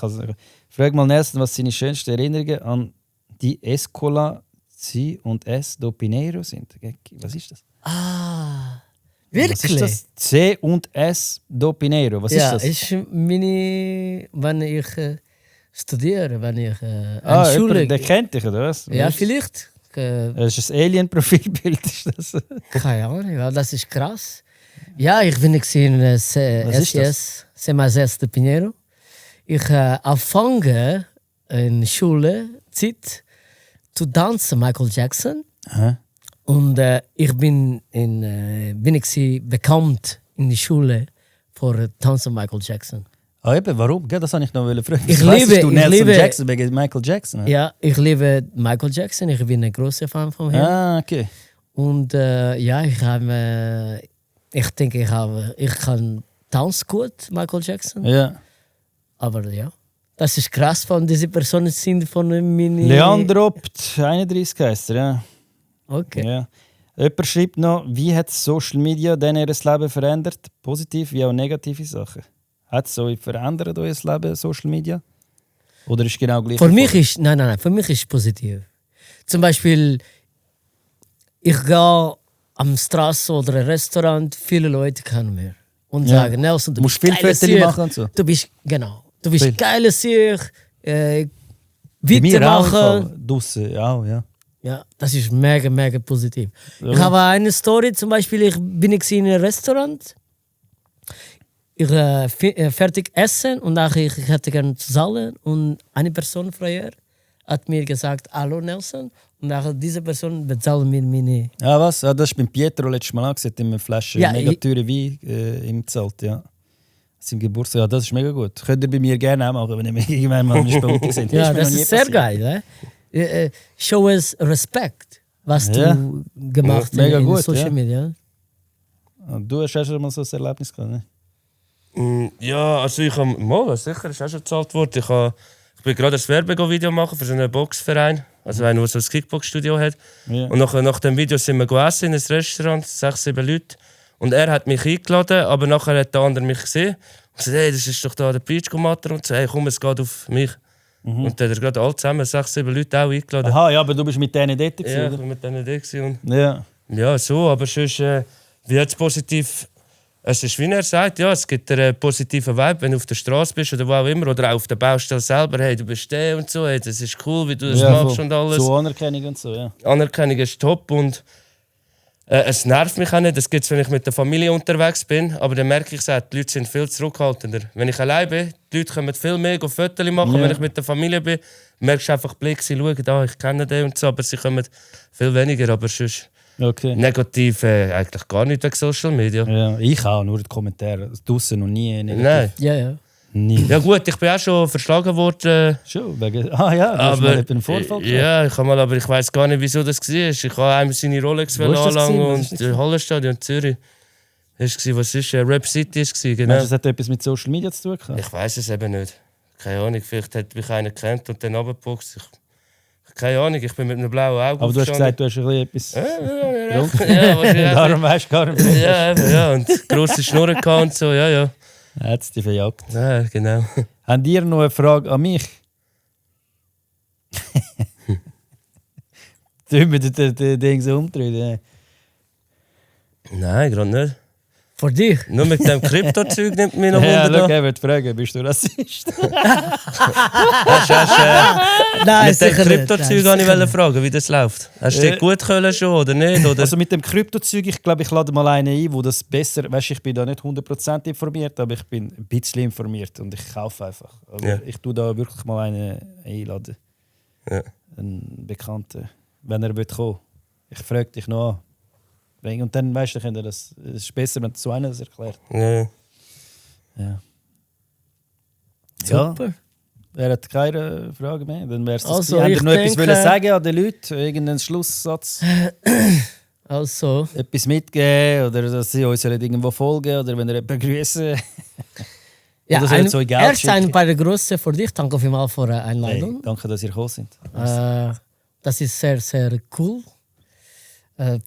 Frag mal Nelson, was seine schönsten Erinnerungen an die Escola C und S do Pinheiro sind. Was ist das? Wirklich? Was ist das? C und S do Pinheiro. Was ist das? Ja, ist meine... Wenn ich studiere, wenn ich an Schule... Der kennt dich, oder was? Ja, vielleicht. Das ist ein Alien-Profilbild. Keine Ahnung, ja, das ist krass. Ja, ich bin in SES, C+S de Pinheiro. Ich anfange in Schule, Zeit, zu tanzen Michael Jackson. Und ich bin bekannt in der Schule für Tanzen Michael Jackson. Eben, warum? Das habe ich noch fragen. Ich liebe Jackson wegen Michael Jackson. Ja, ich liebe Michael Jackson. Ich bin ein großer Fan von ihm. Okay. Und ja, ich denke, ich kann tanzen gut, Michael Jackson. Ja. Aber ja, das ist krass, von diese Personen sind von meinen... Leandro 31 heißt er, ja. Okay. Ja. Jemand schreibt noch, wie hat Social Media denn ihr Leben verändert? Positiv wie auch negative Sachen. Hat es so verändert euer Leben, Social Media? Oder ist es genau gleich? Für mich ist, nein, für mich ist es positiv. Zum Beispiel, ich gehe am Straße oder ein Restaurant, viele Leute kennen mich. Und sagen, Nelson, du musst bist viel Fotos machen und so. Du bist geiler Sieg, weitermachen. Draussen, ja. Ja, das ist mega, mega positiv. Ja. Ich habe eine Story, zum Beispiel, ich bin in einem Restaurant. Ich fertig essen und ich hätte gerne zu zahlen. Und eine Person vorher hat mir gesagt, hallo Nelson. Und diese Person bezahlt mir meine... Ja, was? Ja, das ist beim Pietro letztes Mal angesehen, in einer Flasche Ja, mega teure Wein im Zelt, ja. Sein Geburtstag, ja, das ist mega gut. Könnt ihr bei mir gerne auch machen, wenn ihr irgendwann mal eine Stunde sind. Ja, das ist sehr geil. Show us Respekt, was du gemacht hast in gut, Social Media. Du hast ja schon mal so ein Erlebnis gehabt, ne? Ja, also ich habe mal, sicher, ist auch schon gezahlt worden. Ich bin gerade ein Werbevideo machen für so einen Boxverein, also einer, der so ein Kickbox-Studio hat. Ja. Und nach dem Video sind wir gegessen in ein Restaurant, 6, 7 Leute. Und er hat mich eingeladen, aber nachher hat der andere mich gesehen und gesagt, hey, das ist doch da der Peach-Komater und so, hey, komm, es geht auf mich. Und dann hat er gerade alle zusammen, 6, 7 Leute auch eingeladen. Aha, ja, aber du bist mit denen dort gewesen, Ja, ich oder? war mit denen dort gewesen. Ja. Ja, so, aber sonst, wie jetzt positiv. Es ist, wie er sagt, ja, es gibt einen positiven Vibe, wenn du auf der Straße bist oder wo auch immer, oder auch auf der Baustelle selber. Hey, du bist der und so, hey, das ist cool, wie du das machst und alles. So Anerkennung und so, ja. Anerkennung ist top und es nervt mich auch nicht. Das gibt es, wenn ich mit der Familie unterwegs bin, aber dann merke ich, die Leute sind viel zurückhaltender. Wenn ich allein bin, die Leute können viel mehr Fotos machen. Ja. Wenn ich mit der Familie bin, merkst du einfach Blick, sie schauen, ich kenne den und so, aber sie kommen viel weniger. Aber sonst Okay. negativ eigentlich gar nicht wegen Social Media. Ja, ich auch, nur die Kommentare. Draussen noch nie negativ. Nein. Ja. Nie. Ja gut, ich bin auch schon verschlagen worden. Schon, wegen... Ah ja, du hast mal einen Vorfall gehabt. Ja, aber ich weiß gar nicht, wieso das war. Ich wollte einem seine Rolex Wo ist das anlangen gewesen? und Hallenstadion Zürich. Was ist Rap City ist genau. Meinst du, das hat etwas mit Social Media zu tun gehabt? Ich weiß es eben nicht. Keine Ahnung, vielleicht hat mich einer gekannt und dann runtergeboxt. Keine Ahnung, ich bin mit einem blauen Auge Aber du hast gesagt, du hast ein bisschen etwas... ja, Darum weißt du gar nicht mehr. ja, eben, ja, und grosse Schnurren gehabt und so, ja. Er hat es dich verjagt. Ja, genau. Habt ihr noch eine Frage an mich? Tun wir den Ding so umdrehen? Nein, gerade nicht. Für dich? Nur mit dem Krypto-Zeug nimmt mich noch Ja, Wunder. schau, er wird fragen, bist du Rassist? Nein, Mit dem sicher nicht. Krypto-Zeug wollte ich fragen, wie das läuft. Hast du dich gut können schon oder nicht? Oder? Also mit dem Kryptozeug, ich glaube, ich lade mal einen ein, wo das besser... Weißt, ich bin da nicht 100% informiert, aber ich bin ein bisschen informiert und ich kaufe einfach. Aber Ja. ich tue da wirklich mal einen einladen. Ja. Einen Bekannten, wenn er kommen will. Ich frage dich noch an. Und dann weißt du, es ist besser, wenn du so einer das erklärt. Ja. Ja. Super. Er hat keine Frage mehr. Dann wär's das Also, gewesen. ich Habt ihr noch etwas denke- wollen sagen an den Leuten? Irgendeinen Schlusssatz? Also, Etwas mitgeben? Oder dass sie uns irgendwo folgen? Oder wenn ihr jemanden grüßen? ja, Oder soll so Geld erst schicken? ein paar Grüße für dich. Danke vielmals für die Hey, Einladung. danke, dass ihr gekommen seid. Das ist sehr, sehr cool.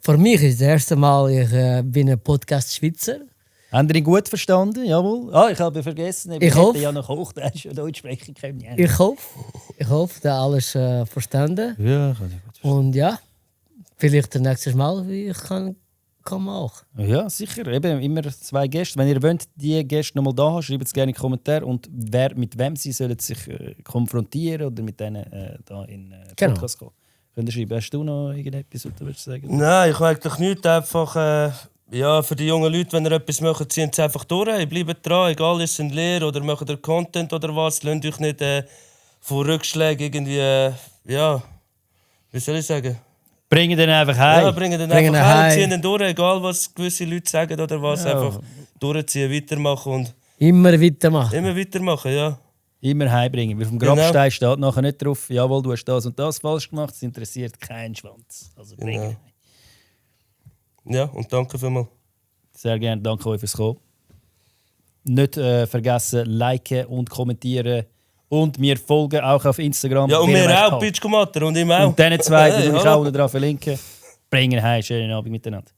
Für mich ist das erste Mal, ich bin ein Podcast-Schweizer. Habt ihr ihn gut verstanden? Jawohl. Ah, ich habe vergessen. Ich Ich hoffe. hätte ja noch Hochdeutsch oder Deutsch sprechen können. Ja, Ich hoffe, dass alles verstanden. ja, kann ich gut verstehen. Und ja, vielleicht das nächste Mal, wie ich kann auch. Ja, sicher. Eben immer 2 Gäste. Wenn ihr wollt, die Gäste noch mal da haben, schreibt es gerne in die Kommentare. Und mit wem sie sollen sich konfrontieren oder mit denen da in Podcast gehen. Könnt ihr schreiben. Hast du noch irgendetwas, was du willst sagen? Nein, ich will eigentlich nichts. Einfach, ja, für die jungen Leute, wenn ihr etwas macht, ziehen sie einfach durch. Bleibt dran, egal, ist es Lehre oder macht ihr Content oder was. Lasst euch nicht von Rückschlägen irgendwie, ja, wie soll ich sagen? Bringen den einfach heim. Ja, bringen den Bringen einfach ihn heim, heim. ziehen den durch, egal was gewisse Leute sagen oder was. Ja. Einfach durchziehen, weitermachen und Immer weitermachen. immer weitermachen, ja. Immer heimbringen. Weil vom Genau. Grabstein steht nachher nicht drauf, jawohl, du hast das und das falsch gemacht. Es interessiert keinen Schwanz. Also bringen. Genau. Ja, und danke vielmals. Sehr gerne, danke euch fürs Kommen. Nicht vergessen, liken und kommentieren. Und mir folgen auch auf Instagram. Ja, und Wer mir weiß auch, kann. Pitch Komater und ihm auch. Und diese zwei, die Hey, ich hallo. auch unten drauf verlinken. Bringen heim, schönen Abend miteinander.